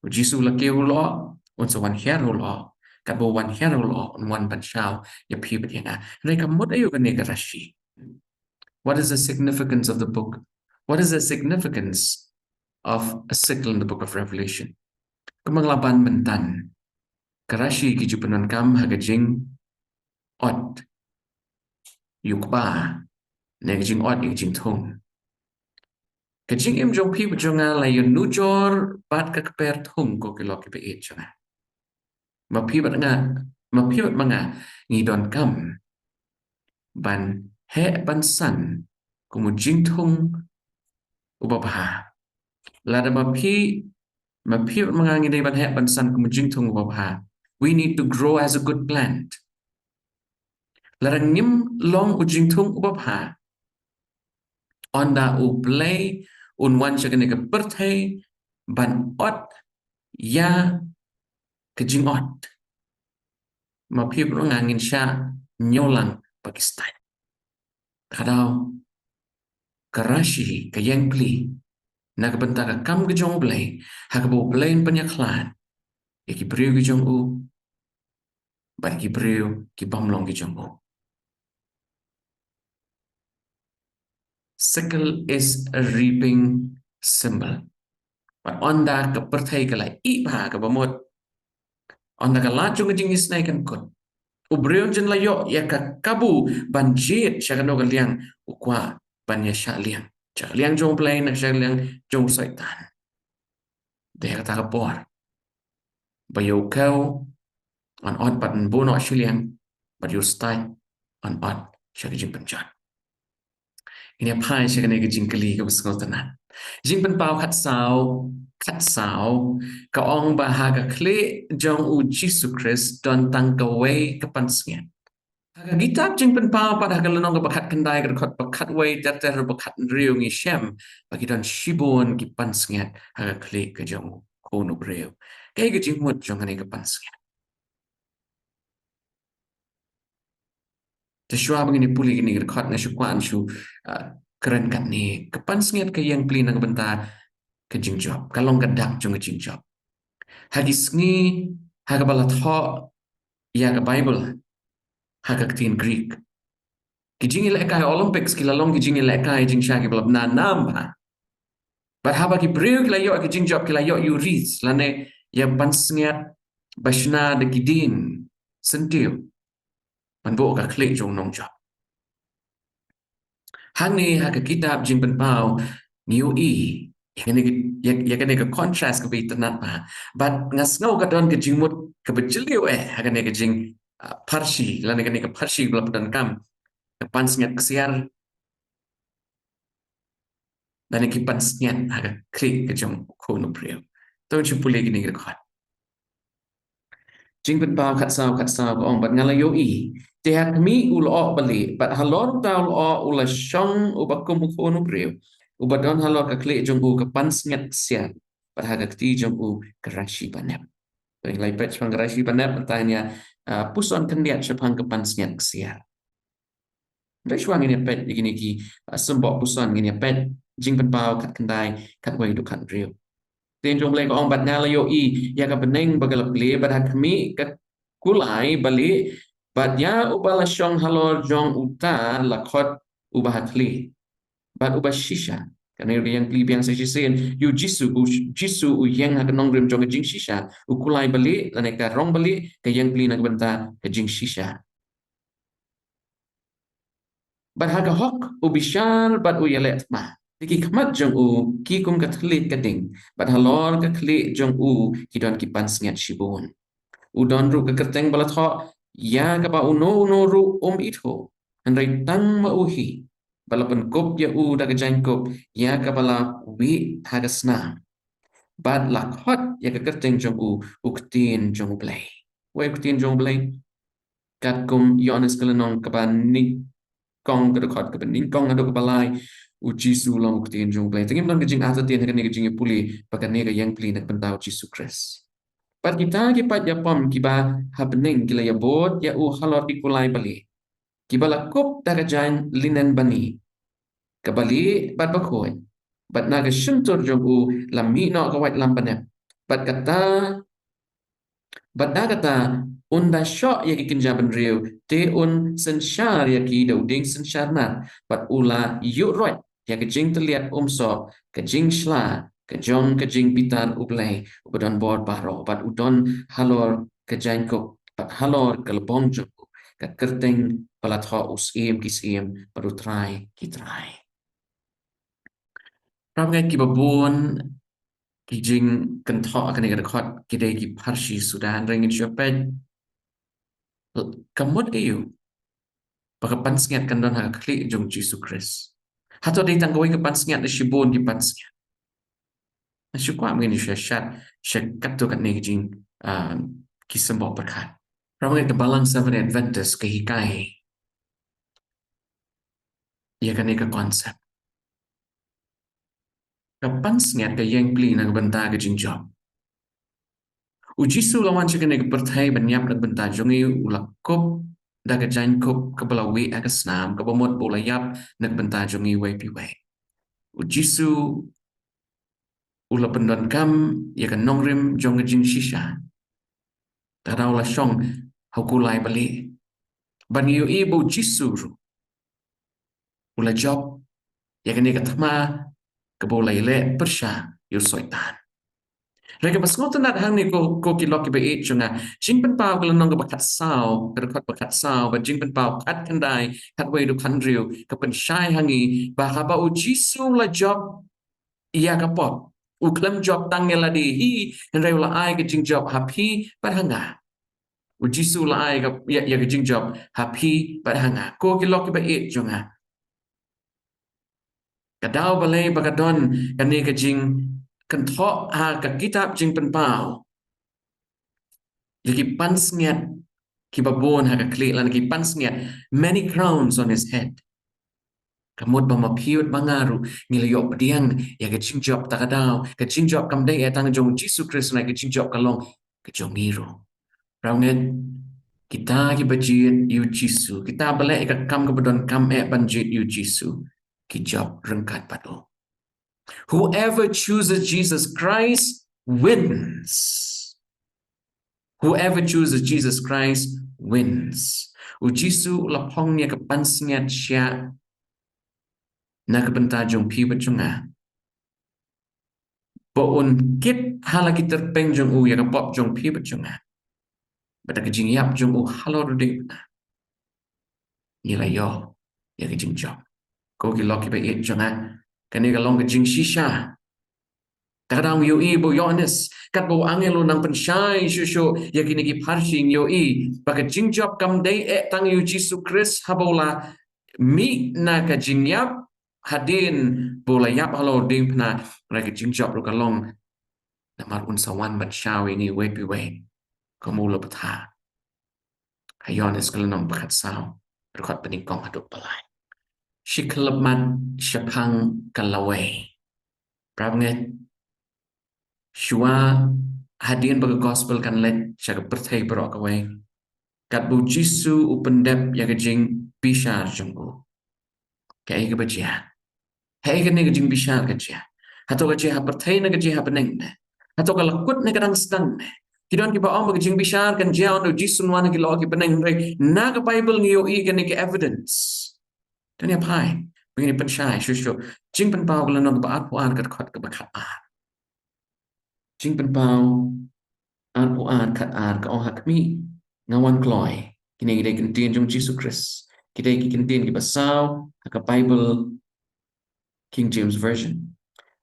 U Jisu u la kiew u lyoh, u Un sa wan hiar u lyoh, katba u wan hiar u lyoh, un wan ban shaw ïa phi bad ïa nga. Hynrei ka mut aïu kane ka Rashi? What is the significance of the book? What is the significance of a sickle in the book of Revelation? Kumba nga la ban mynta, ka Rashi ki ju pyndonkam ha ka jing ot ïa u kba, ne ka jing ot ïa ka jingthung. Ka jingim jong phi bad jong nga la ïanujor bad ka kper thung, ko ki lok ki ba ïeit jong nga. Ma phi bad nga, ma phi bad ma nga ngi donkam ban heh ban san kum u jingthung uba bha. Lada ma phi, ma phi bad ma nga ngi dei ban heh ban san kum u jingthung uba bha, we need to grow as a good plant. Lada ngim long u jingthung uba bha, ynda U Blei un wan sha kane ka pyrthei ban ot ïa ka jingot, ma phi bad ma nga ngin shah ñiewlang bad ki stad. Ka daw ka Rashi, ka ïengpli na ka bynta ka kam ka jong U Blei, ha kaba U Blei un pynïakhlad ïa ki briew ki jong u bad ki briew ki bym long ki jong u. Sickle is a reaping symbol. Bad ynda ka pyrthei ka la ih bha, kaba mut ynda ka lad jong ka jingisynei kan kut, u briew un jin la ïoh ïa ka kabu ban jied sha kano ka liang u kwah ban ïa shah liang, sha ka liang jong U Blei ne sha ka liang jong u Soitan. Dei ha kata ka por ba ïa u khew yn ot bad yn buh noh shiliang, bad ïa u stad yn ot sha ka jingpynjot. Ngin ïa phai sha kane ka jingkylli kaba sngewtynnat. Jingpynpaw khatsaw, khatsaw, ka ong ba ha ka khlieh jong U Jisu Khrist don tang kawei ka pansngiat. Ha ka kitab Jingpynpaw pat ha ka lynnong kaba khatkhyndai, ka dkhot ba khatwei ter ter ruh ba khathynriew ngi shem ba ki don shibun ki pansngiat ha ka khlieh ka jong U Khun u briew. Kaei ka jingmut jong kane ka pansngiat? Te shuwa ba ngin ïa pule kine ki dkhot nga shu kwah shu, ah, kren katne. Ka pansngiat ka ïengpli na ka bynta ka jingjop, ka long ka dak jong ka jingjop. Ha ki sngi ha kaba la thoh ïa ka Baibl ha ka ktien Greek, ki jingïalehkai Olympics ki la long ki jingïalehkai jingshai kiba la bna nam bha. Bad haba ki briew ki la ïoh ki jingjop, ki la ïoh ïa u wreath lane ïa pansngiat ba shna da ki dieng syntiew ban buh ka khlieh jong u nongjop. Hangne ha ka kitab Jingpynpaw ngi ïohi ïa kane ka, ïa, ïa kane ka contrast kaba itynnat bha. Bad nga sngew ka don ka jingmut kaba jylliew eh ha kane ka jing, ah, pharshi, lane kane ka pharshi kaba la pyndonkam, ka pansngiat ksiar lane ki pansngiat ha ka khlieh ka jong U Khun u briew. To ngin shu pule kine ki dkhot. Jingpynpaw khatsaw, khatsaw ka ong, bad nga la ïohi, te ha khmih u lyoh ba lieh, bad halor uta u lyoh u la shong uba kum U Khun u briew, uba don halor ka khlieh jong u ka pansngiat ksiar, bad ha ka kti jong u ka Rashi ba nep. To ngin ïa peit shaphang ka Rashi ba nep, mynta ngin ïa, ah, puson khyndiat shaphang ka pansngiat ksiar. Hynrei shuwa ngin ïa peit ïa kine ki, ah, symboh puson, ngin ïa peit Jingpynpaw khatkhyndai, khatwei haduh khathynriew. Ktien jong U Blei ka ong, bad nga la ïohi ïa ka bneng ba ka la plie, bad ha khmih ka kulai ba lieh, bad ïa uba la shong halor jong uta la khot uba ha khlieh bad uba shisha. Kane ruh ka ïengpli biang sa shisien ïa U Jisu, U Jisu u ïeng ha ka nongrim jong ka jingshisha. U kulai ba lieh lane ka rong ba lieh ka ïengpli na ka bynta ka jingshisha. Bad ha ka hok u bishar bad u ïaleh thma. Te ki khmat jong u ki kum ka thylliej ka ding, bad halor ka khlieh jong u ki don ki pansngiat shibun. U don ruh ka kyrteng ba la thoh, ïa kaba uno uno ruh um ithuh, hynrei tang ma u hi, ba la pynkup ïa u da ka jaiñkup ïa kaba la wieh ha ka snam. Bad la khot ïa ka kyrteng jong u, U Ktien jong U Blei. Wei U Ktien jong U Blei? Katkum Ïoannis ka lynnong kaba nyngkong, ka dkhot kaba nyngkong haduh kaba lai, U Jisu u long U Ktien jong U Blei. Te ngim don ka jingartatien ha kane ka jingïapule ba kane ka ïengpli na ka bynta U Jisu Khrist. Bad kita ki paid ïapom kiba ha bneng ki la ïabud ïa u halor ki kulai ba lieh, kiba la kup da ka jaiñ linen bani, kaba lieh bad bakhuid, bad na ka shyntur jong u la mih noh ka waitlam ba nep. Bad kata Bad da kata, un da shoh ïa ki kynja bynriew, te un synshar ïa ki da u dieng synshar nar, bad u la ïuh roit ïa ka jingtylliat umsoh, ka jingshla ka jong ka jingbitar U Blei uba don bor baroh, bad u don halor ka jaiñkup, bad halor ka lbong jong u, ka kyrteng ba la thoh U Syiem ki syiem bad U Trai ki trai. Para bangeit, kiba bun ki jingkynthoh ha kane ka dkhot ki dei ki pharshi suda, hynrei ngin shu peit ka mut aïu ba ka pansngiat kan don ha ka khlieh jong Jisu Khrist. Hato dei tang kawei ka pansngiat ne shibun ki pansngiat? Nga shu kwah ba ngin shu shad sha katto katne ki jing, ah, ki symboh pyrkhat. Para bangeit, ka Balang Seventh Adventist ka hikai ïa kane ka concept. Ka pansngiat ka ïeng pli na ka bynta ka jingjop. U Jisu u la wan sha kane ka pyrthei ban ïap na ka bynta jong ngi, u la kup da ka jaiñkup kaba la wieh ha ka snam, kaba mut ba u la ïap na ka bynta jong ngi iwei pa iwei. U Jisu u la pyndonkam ïa ka nongrim jong ka jingshisha. Te u la shong ha u kulai balieh. Bad ngi ïohi ba U Jisu ruh u la jop ïa kane ka thma kaba u la ïaleh pyrshah ïa u Soitan. Hynrei kaba sngewtynnat hangne ko, ko ki lok kiba ïeit jong nga, Jingpynpaw ka lynnong kaba khatsaw, ka dkhot ba khatsaw, bad Jingpynpaw khatkhyndai, khatwei haduh khathynriew, ka pynshai ha ngi ba haba U Jisu u la jop ïa ka pop, u khlem jop tang ïa lade hi, hynrei u la ai ka jingjop ha phi bad ha nga. U Jisu u la ai ka, ïa, ïa ka jingjop ha phi bad ha nga. Ko ki lok kiba ïeit jong nga, ka daw balei ba ka don kane ka jingkynthoh ha ka kitab Jingpynpaw ïa ki pansngiat kiba bun ha ka khlieh, lane ki pansngiat, many crowns on his head? Ka mut ba ma phi bad ma nga ruh ngi la ïoh pdiang ïa ka jingjop, ta ka daw ka jingjop kam dei eh tang jong Jisu Khrist, hynrei ka jingjop ka long ka jong ngi ruh. Para bangeit, kita kiba jied ïa U Jisu, kita ba leh ïa ka kam kaba donkam eh ban jied ïa U Jisu, ki jop ryngkat bad u. Whoever chooses Jesus Christ wins. Whoever chooses Jesus Christ wins. U Jisu u la phong ïa ka pansngiat shiah na ka bynta jong phi bad jong nga, ba un kit ha la ki tyrpeng jong u ïa ka pop jong phi bad jong nga. Bad da ka jingïap jong u halor u diengphna, ngi la ïoh ïa ka jingjop. Ko ki lok kiba ïeit jong nga, kane ka long ka jingshisha. Ta ka daw ngi ïohi ba u Ïoannis, katba u angel u nang pynshai shuh shuh ïa kine ki pharshi, ngi ïohi ba ka jingjop kam dei eh tang ïa U Jisu Khrist haba u la mih na ka jingïap, hadien ba u la ïap halor u diengphna, hynrei ka jingjop ruh ka long namar un sa wan ban shaw ïa ngi iwei pa iwei, kum u la bthah ha Ïoannis ka lynnong ba khatsaw, dkhot ba nyngkong haduh ba lai. Shi khyllipmat shaphang ka lawei, para bangeit, shuwa hadien ba ka gospel kan leit sha ka pyrthei baroh kawei, katba U Jisu u pyndep ïa ka jingbishar jong u, kaei kaba jia? Haei kane ka jingbishar ka jia? Hato ka jia ha pyrthei ne ka jia ha bneng ne? Hato ka la kut ne ka dang sdang ne? Ki don kiba ong ba ka jingbishar kan jia ynda U Jisu un wan ha ki lyoh ki bneng, hynrei na ka Baibl ngi ïohi kane ka evidence. Te ngin ïa phai, ngin ïa pynshai shuh shuh. Jingpynpaw ka lynnong kaba arphew ar, ka dkhot kaba khatar. Jingpynpaw arphew ar, khatar, ka ong ha khmih, nga wan kloi. Kine ki dei ki ktien jong Jisu Khrist. Ki dei ki ktien kiba saw ha ka Baibl King James Version.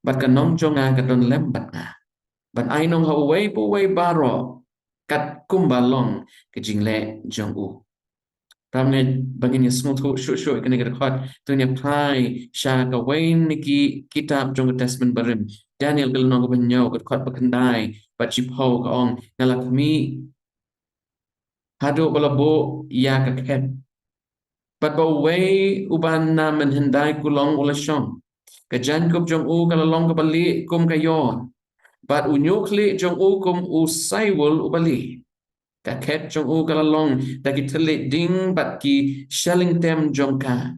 Bad ka nong jong nga ka don lem bad nga, ban ai nong ha uwei pa uwei baroh katkum ba long ka jingleh jong u. Para bangeit, ba ngin ïa sngewthuh shuh shuh ïa kane ka dkhot, to ngin ïa phai sha kawei na ki kitab jong ka Testament Barim. Daniel ka lynnong kaba hynñiew, ka dkhot ba khyndai bad shiphew, ka ong, nga la khmih haduh ba la buh ïa ka khet, bad ba uwei uba na mynhyndai kulong u la shong. Ka jaiñkup jong u ka la long kaba lieh kum ka ïor, bad u ñiuhkhlieh jong u kum u saiwul uba lieh. Ka khet jong u ka la long da ki thylliej ding bad ki shyllangtem jong ka.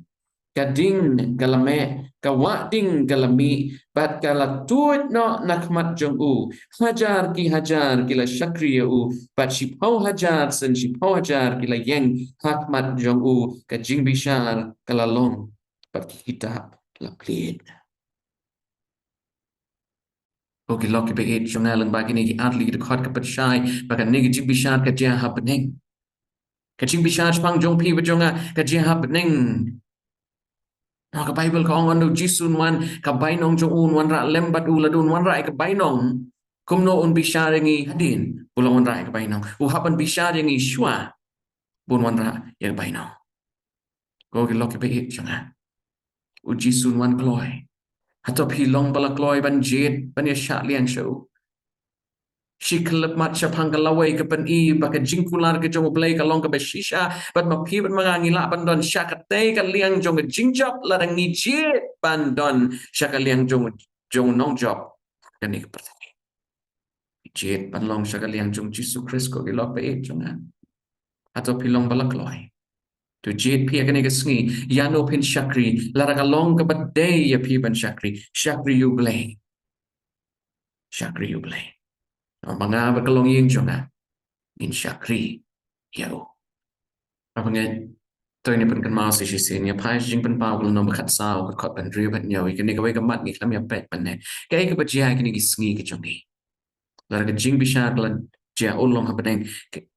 Ka ding ka la meh, ka wah ding ka la mih, bad ka la tuid noh na khmat jong u. Hajar ki hajar ki la shakri ïa u, bad shiphew hajar sien shiphew hajar ki la ïeng ha khmat jong u. Ka jingbishar ka la long, bad ki kitab la plied. Ko ki lok ki ba ïeit jong nga, lyngba kine ki artylli ki dkhot ka pynshai ba kane ka jingbishar ka jia ha bneng. Ka jingbishar shaphang jong phi bad jong nga ka jia ha bneng. Na ka Baibl ka ong, ynda u Jisu un wan, ka bainong jong u un wanrah lem bad u. Lada un wanrah ïa ka bainong, kumno un bishar ïa ngi hadien ba u la wanrah ïa ka bainong? U hap ban bishar ïa ngi shuwa ba un wanrah ïa ka bainong. Ko ki lok ki ba ïeit jong nga, u Jisu un wan kloi. Hato phi long ba la kloi ban jied, ban ïa shah liang sha u? Shi khyllipmat shaphang ka lawei ka pyni ba ka jingkular ka jong U Blei ka long kaba shisha, bad ma phi bad ma nga ngi lah ban don sha katei ka liang jong ka jingjop lada ngi jied ban don sha ka liang jong, jong nongjop kane ka pyrthei. Jied ban long sha ka liang jong Jisu Khrist, ko ki lok ba ïeit jong nga. Hato phi long ba la kloi? To jied phi ïa kane ka sngi, ïano phin shakri? Lada ka long kaba dei ïa phi ban shakri, shakri ïa U Blei. Shakri ïa U Blei. Namar ba nga bad ka longïing jong nga ngin shakri ïa u. Haba ngi, to ngin pynkynmaw sa shisien, ïa phai sha Jingpynpaw ka lynnong ba khatsaw, ka dkhot ba hynriew bad hynñiew. Ïa kane kawei ka mat ngi khlem ïa peit mynne. Kaei kaba jia ha kine ki sngi ki jong ngi? Lada ka jingbishar ka la jia urlong ha bneng,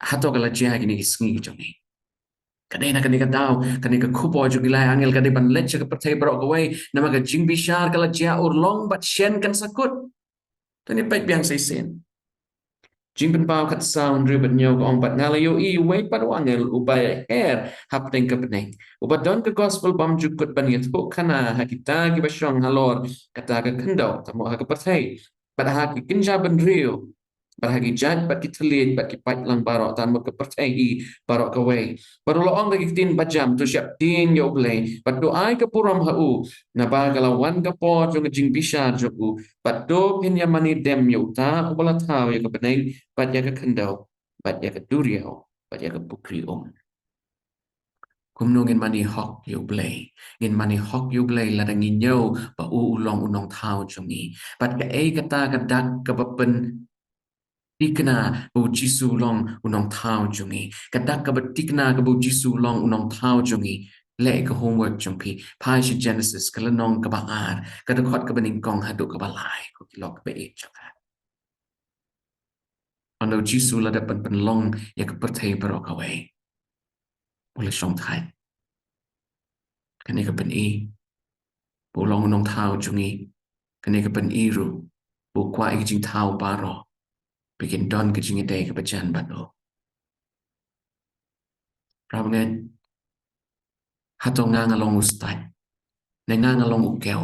hato ka la jia ha kine ki sngi ki jong ngi? Ka dei na kane ka daw, kane ka khubor jong ki lai angel ka dei ban leit sha ka pyrthei baroh kawei, namar ka jingbishar ka la jia urlong bad shen kan sa kut. To ngin peit biang sa shisien. Jingpynpaw khatsaw, hynriew bad hynñiew ka ong, bad nga la ïohi uwei pat u angel uba ïaher hapdeng ka bneng, uba don ka gospel bymjukut ban ïathuhkhana ha kita kiba shong halor kata ka khyndew, tangba ha ka pyrthei, bad ha ki kynja bynriew, bad ha ki jait bad ki thylliej bad ki paidlang baroh, tangba ka pyrthei hi baroh kawei. Bad u la ong da ki ktien bajam, to sheptieng ïa U Blei bad to ai ka burom ha u, naba ka la wan ka por jong ka jingbishar jong u. Bad to phin ïa mane dem ïa uta uba la thaw ïa ka bneng bad ïa ka khyndew bad ïa ka duriaw bad ïa ka pukri um. Kumno ngin mane hok ïa U Blei? Ngin mane hok ïa U Blei lada ngi ñiew ba u u long u nongthaw jong ngi. Bad kaei kata ka dak kaba pynthikna ba u Jisu u long u nongthaw jong ngi? Ka dak kaba thikna kaba u Jisu u long u nongthaw jong ngi. Leh ka homework jong phi. Phai sha Genesis ka lynnong kaba ar, ka dkhot kaba nyngkong haduh kaba lai, ko ki lok ba ïeit jong nga. Ynda u Jisu u la dep ban pynlong ïa ka pyrthei baroh kawei, u la shongthait. Kane ka pyni ba u long u nongthaw jong ngi. Kane ka pyni ruh ba u kwah ïa ka jingthaw baroh ba kin don ka jingïadei kaba jan bad u. Para bangeit, hato nga nga long u stait? Ne nga nga long u kew?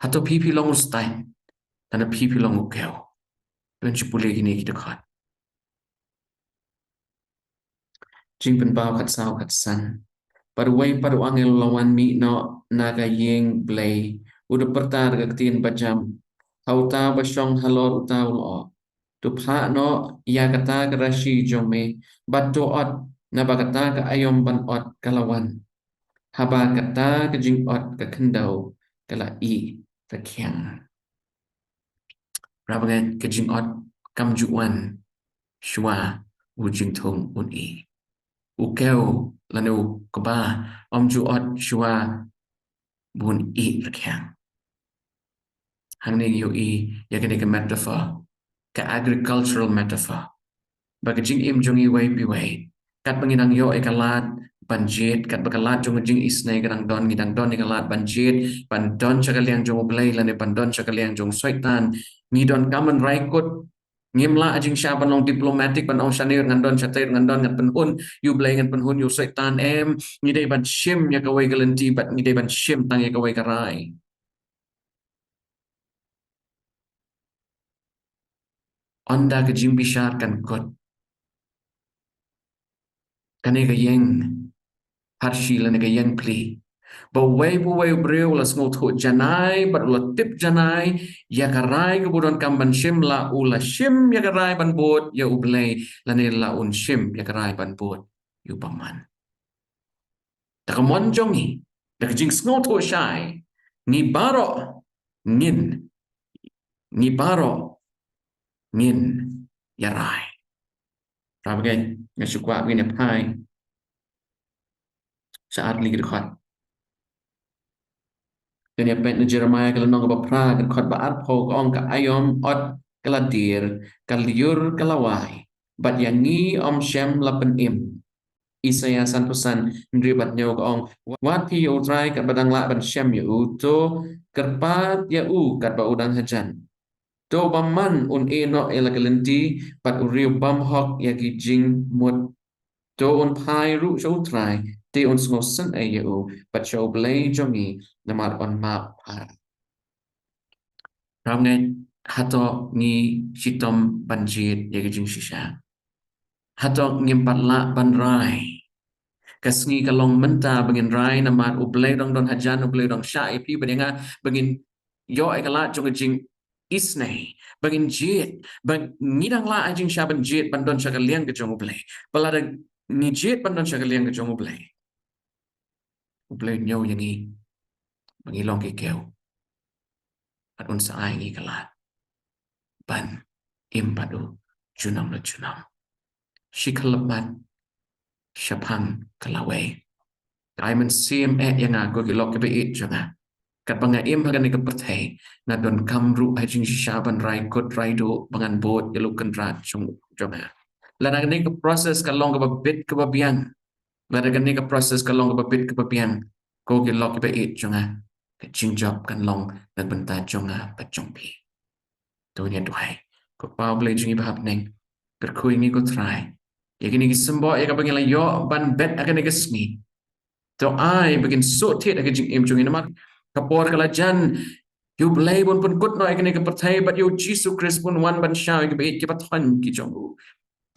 Hato phi phi long u stait? Lane phi phi long u kew? Phin shu pule kine ki dkhot. Jingpynpaw khatsaw khatsan. Bad uwei pat u angel u la wan mih noh na ka ïing Blei, u da pyrta da ka ktien bajam ha uta uba shong halor uta u lyoh. To phah noh ïa kata ka rashi jong me, bad to ot, naba kata ka aïom ban ot ka la wan, haba kata ka jingot ka khyndew ka la ih rkhiang. Para bangeit, ka jingot kam ju wan shuwa u jingthung un ih. U kew lane u kba ym ju ot shuwa ba un ih rkhiang. Hangne ngi ïohi ïa kane ka metaphor, ka agricultural metaphor, ba ka jingim jong ngi iwei pa iwei, katba ngi dang ïoh ïa ka lad ban jied, katba ka lad jong ka jingisynei ka dang don, ngi dang don ïa ka lad ban jied, ban don sha ka liang jong U Blei lane ban don sha ka liang jong u Soitan. Ngi donkam ban rai kut. Ngim lah jingshisha ban long diplomatic, ban ong shane ruh ngan don, shatei ruh ngan don, ngan pynhun ïa U Blei, ngan pynhun ïa u Soitan, em. Ngi dei ban shim ïa kawei ka lynti bad ngi dei ban shim tang ïa kawei ka rai. Ynda ka jingbishar kan kut, kane ka ïing pharshi lane ka ïing pli, ba uwei pa uwei u briew u la sngewthuh janai bad u la tip janai ïa ka rai kaba u donkam ban shim, la u la shim ïa ka rai ban bud ïa U Blei lane la un shim ïa ka rai ban bud ïa u bymman. Da ka mon jong ngi, Da ka jingsngewthuh shai, ngi baroh ngin, ngi baroh ngin ïarai. Para bangeit, nga shu kwah ba ngin ïa phai sha ar tylli ki dkhot. Ngin ïa peit na Jeremiah ka lynnong kaba phra, ka dkhot ba arphew, ka ong: Ka aïom ot ka la dier, ka lyiur ka la wai, bad ïa ngi ym shym la pynim. Isaïah sanphew san, hynriew bad hynñiew, ka ong: Wad phi ïa U Trai katba dang lah ban shem ïa u, to kyrpad ïa u katba u dang hajan. To u bymman un ïeh noh ïa la ka lynti, bad u riew bymhok ïa ki jingmut. To un phai ruh sha U Trai, te un sngewsynei ïa u, bad sha U Blei jong ngi, namar un map phara. Para bangeit, hato ngi shitom ban jied ïa ka jingshisha? Hato ngim pat lah ban rai? Ka sngi ka long mynta ba ngin rai, namar U Blei u dang don hajan, U Blei u dang shah ïa phi bad ïa nga, ba ngin ïoh ïa ka lad jong ka jingisynei, ba ngin jied, ba ngi dang lah ha jingshisha ban jied, ban don sha ka liang ka jong U Blei. Ba lada ngi jied ban don sha ka liang ka jong U Blei, U Blei un ñiew ïa ngi ba ngi long ki kew, bad un sa ai ngi ka lad ban im bad u junom la junom. Shi khyllipmat shaphang ka lawei. Ka ai mynsiem eh ïa nga, ko ki lok kiba ïeit jong nga. Katba nga im ha kane ka pyrthei, nga donkam ruh ha jingshisha ban rai kut rai duh ba ngan bud ïa la u Kynrad jong, jong nga. Lada kane ka process ka long kaba bit kaba biang, lada kane ka process ka long kaba bit kaba biang, ko ki lok kiba ïeit jong nga, ka jingjop kan long na ka bynta jong nga bad jong phi. To ngin ïa duwai. Ko Pa U Blei jong ngi ba ha bneng, kyrkhu ïa ngi ko Trai ïa kine ki symbol ïa kaba ngi la ïoh ban bet ha kane ka sngi. To ai ba kin suk thied ha ka jingim jong ngi, namar ka por ka la jan ïa U Blei ba un pynkut noh ïa kane ka pyrthei, bad ïa U Jisu Khrist ba un wan ban shaw ïa kiba ïeit, kiba thoiñ ki jong u.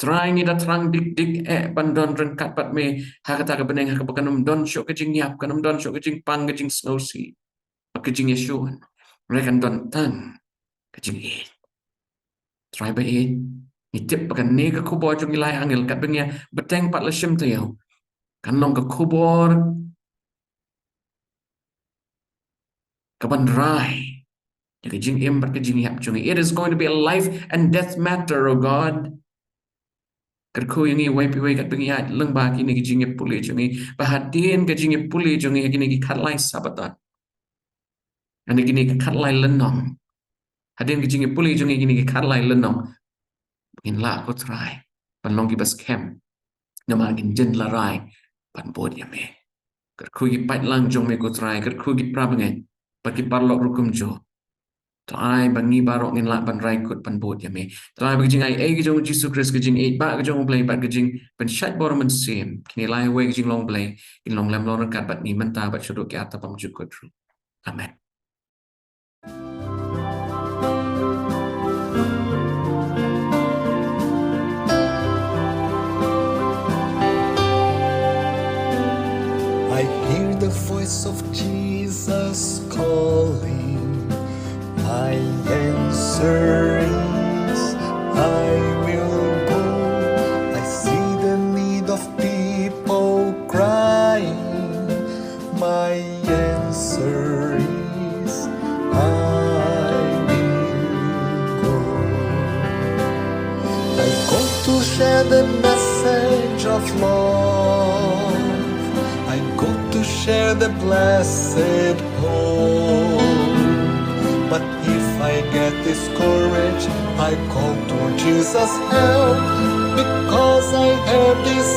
Trai, ngi da thrang dik dik eh ban don ryngkat bad me ha kata ka bneng, ha kaba kan ym don shuh ka jingïap, kan ym don shuh ka jingpang, ka jingsngewsih, bad ka jingïashun. Hynrei kan don tang ka jingïeit. Trai ba ïeit, ngi tip ba kane ka khubor jong ki lai angel, katba ngi ïa bteng pat la shim taïew, kan long ka khubor kaban rai ïa ka jingim bad ka jingïap jong ngi. It is going to be a life and death matter, oh God. Kyrkhu ïa ngi uwei pa uwei katba ngi ïaid lyngba kine ki jingïapule jong ngi, ba hadien ka jingïapule jong ngi ha kine ki khatlai Sabbaton, ha kine ki khatlai lynnong, hadien ka jingïapule jong ngi ha kine ki khatlai lynnong, ba ngin lah ko Trai ban long kiba skhem, namar ngin jin la rai ban bud ïa me. Kyrkhu ïa ki paidlang jong me ko Trai, kyrkhu ïa ki para bangeit bad ki paralok ruh kumjuh. To ai ba ngi baroh ngin lah ban rai kut ban bud ïa me. To ai ba ka jingaiei ka jong U Jisu Khrist, ka jingïeit ba ka jong U Blei, bad ka jingpynshait bor Mynsiem, kine lai wei ka jinglong Blei, kin long lem long ryngkat bad ngi mynta bad shaduh ki ar tapang jukut ruh. Amen. I hear the voice of Jesus calling. My answer is, I will go. I see the need of people crying. My answer is, I will go. I go to share the message of love. I go to share the blessed hope. But if I get discouraged, I call to Jesus' help, because I have this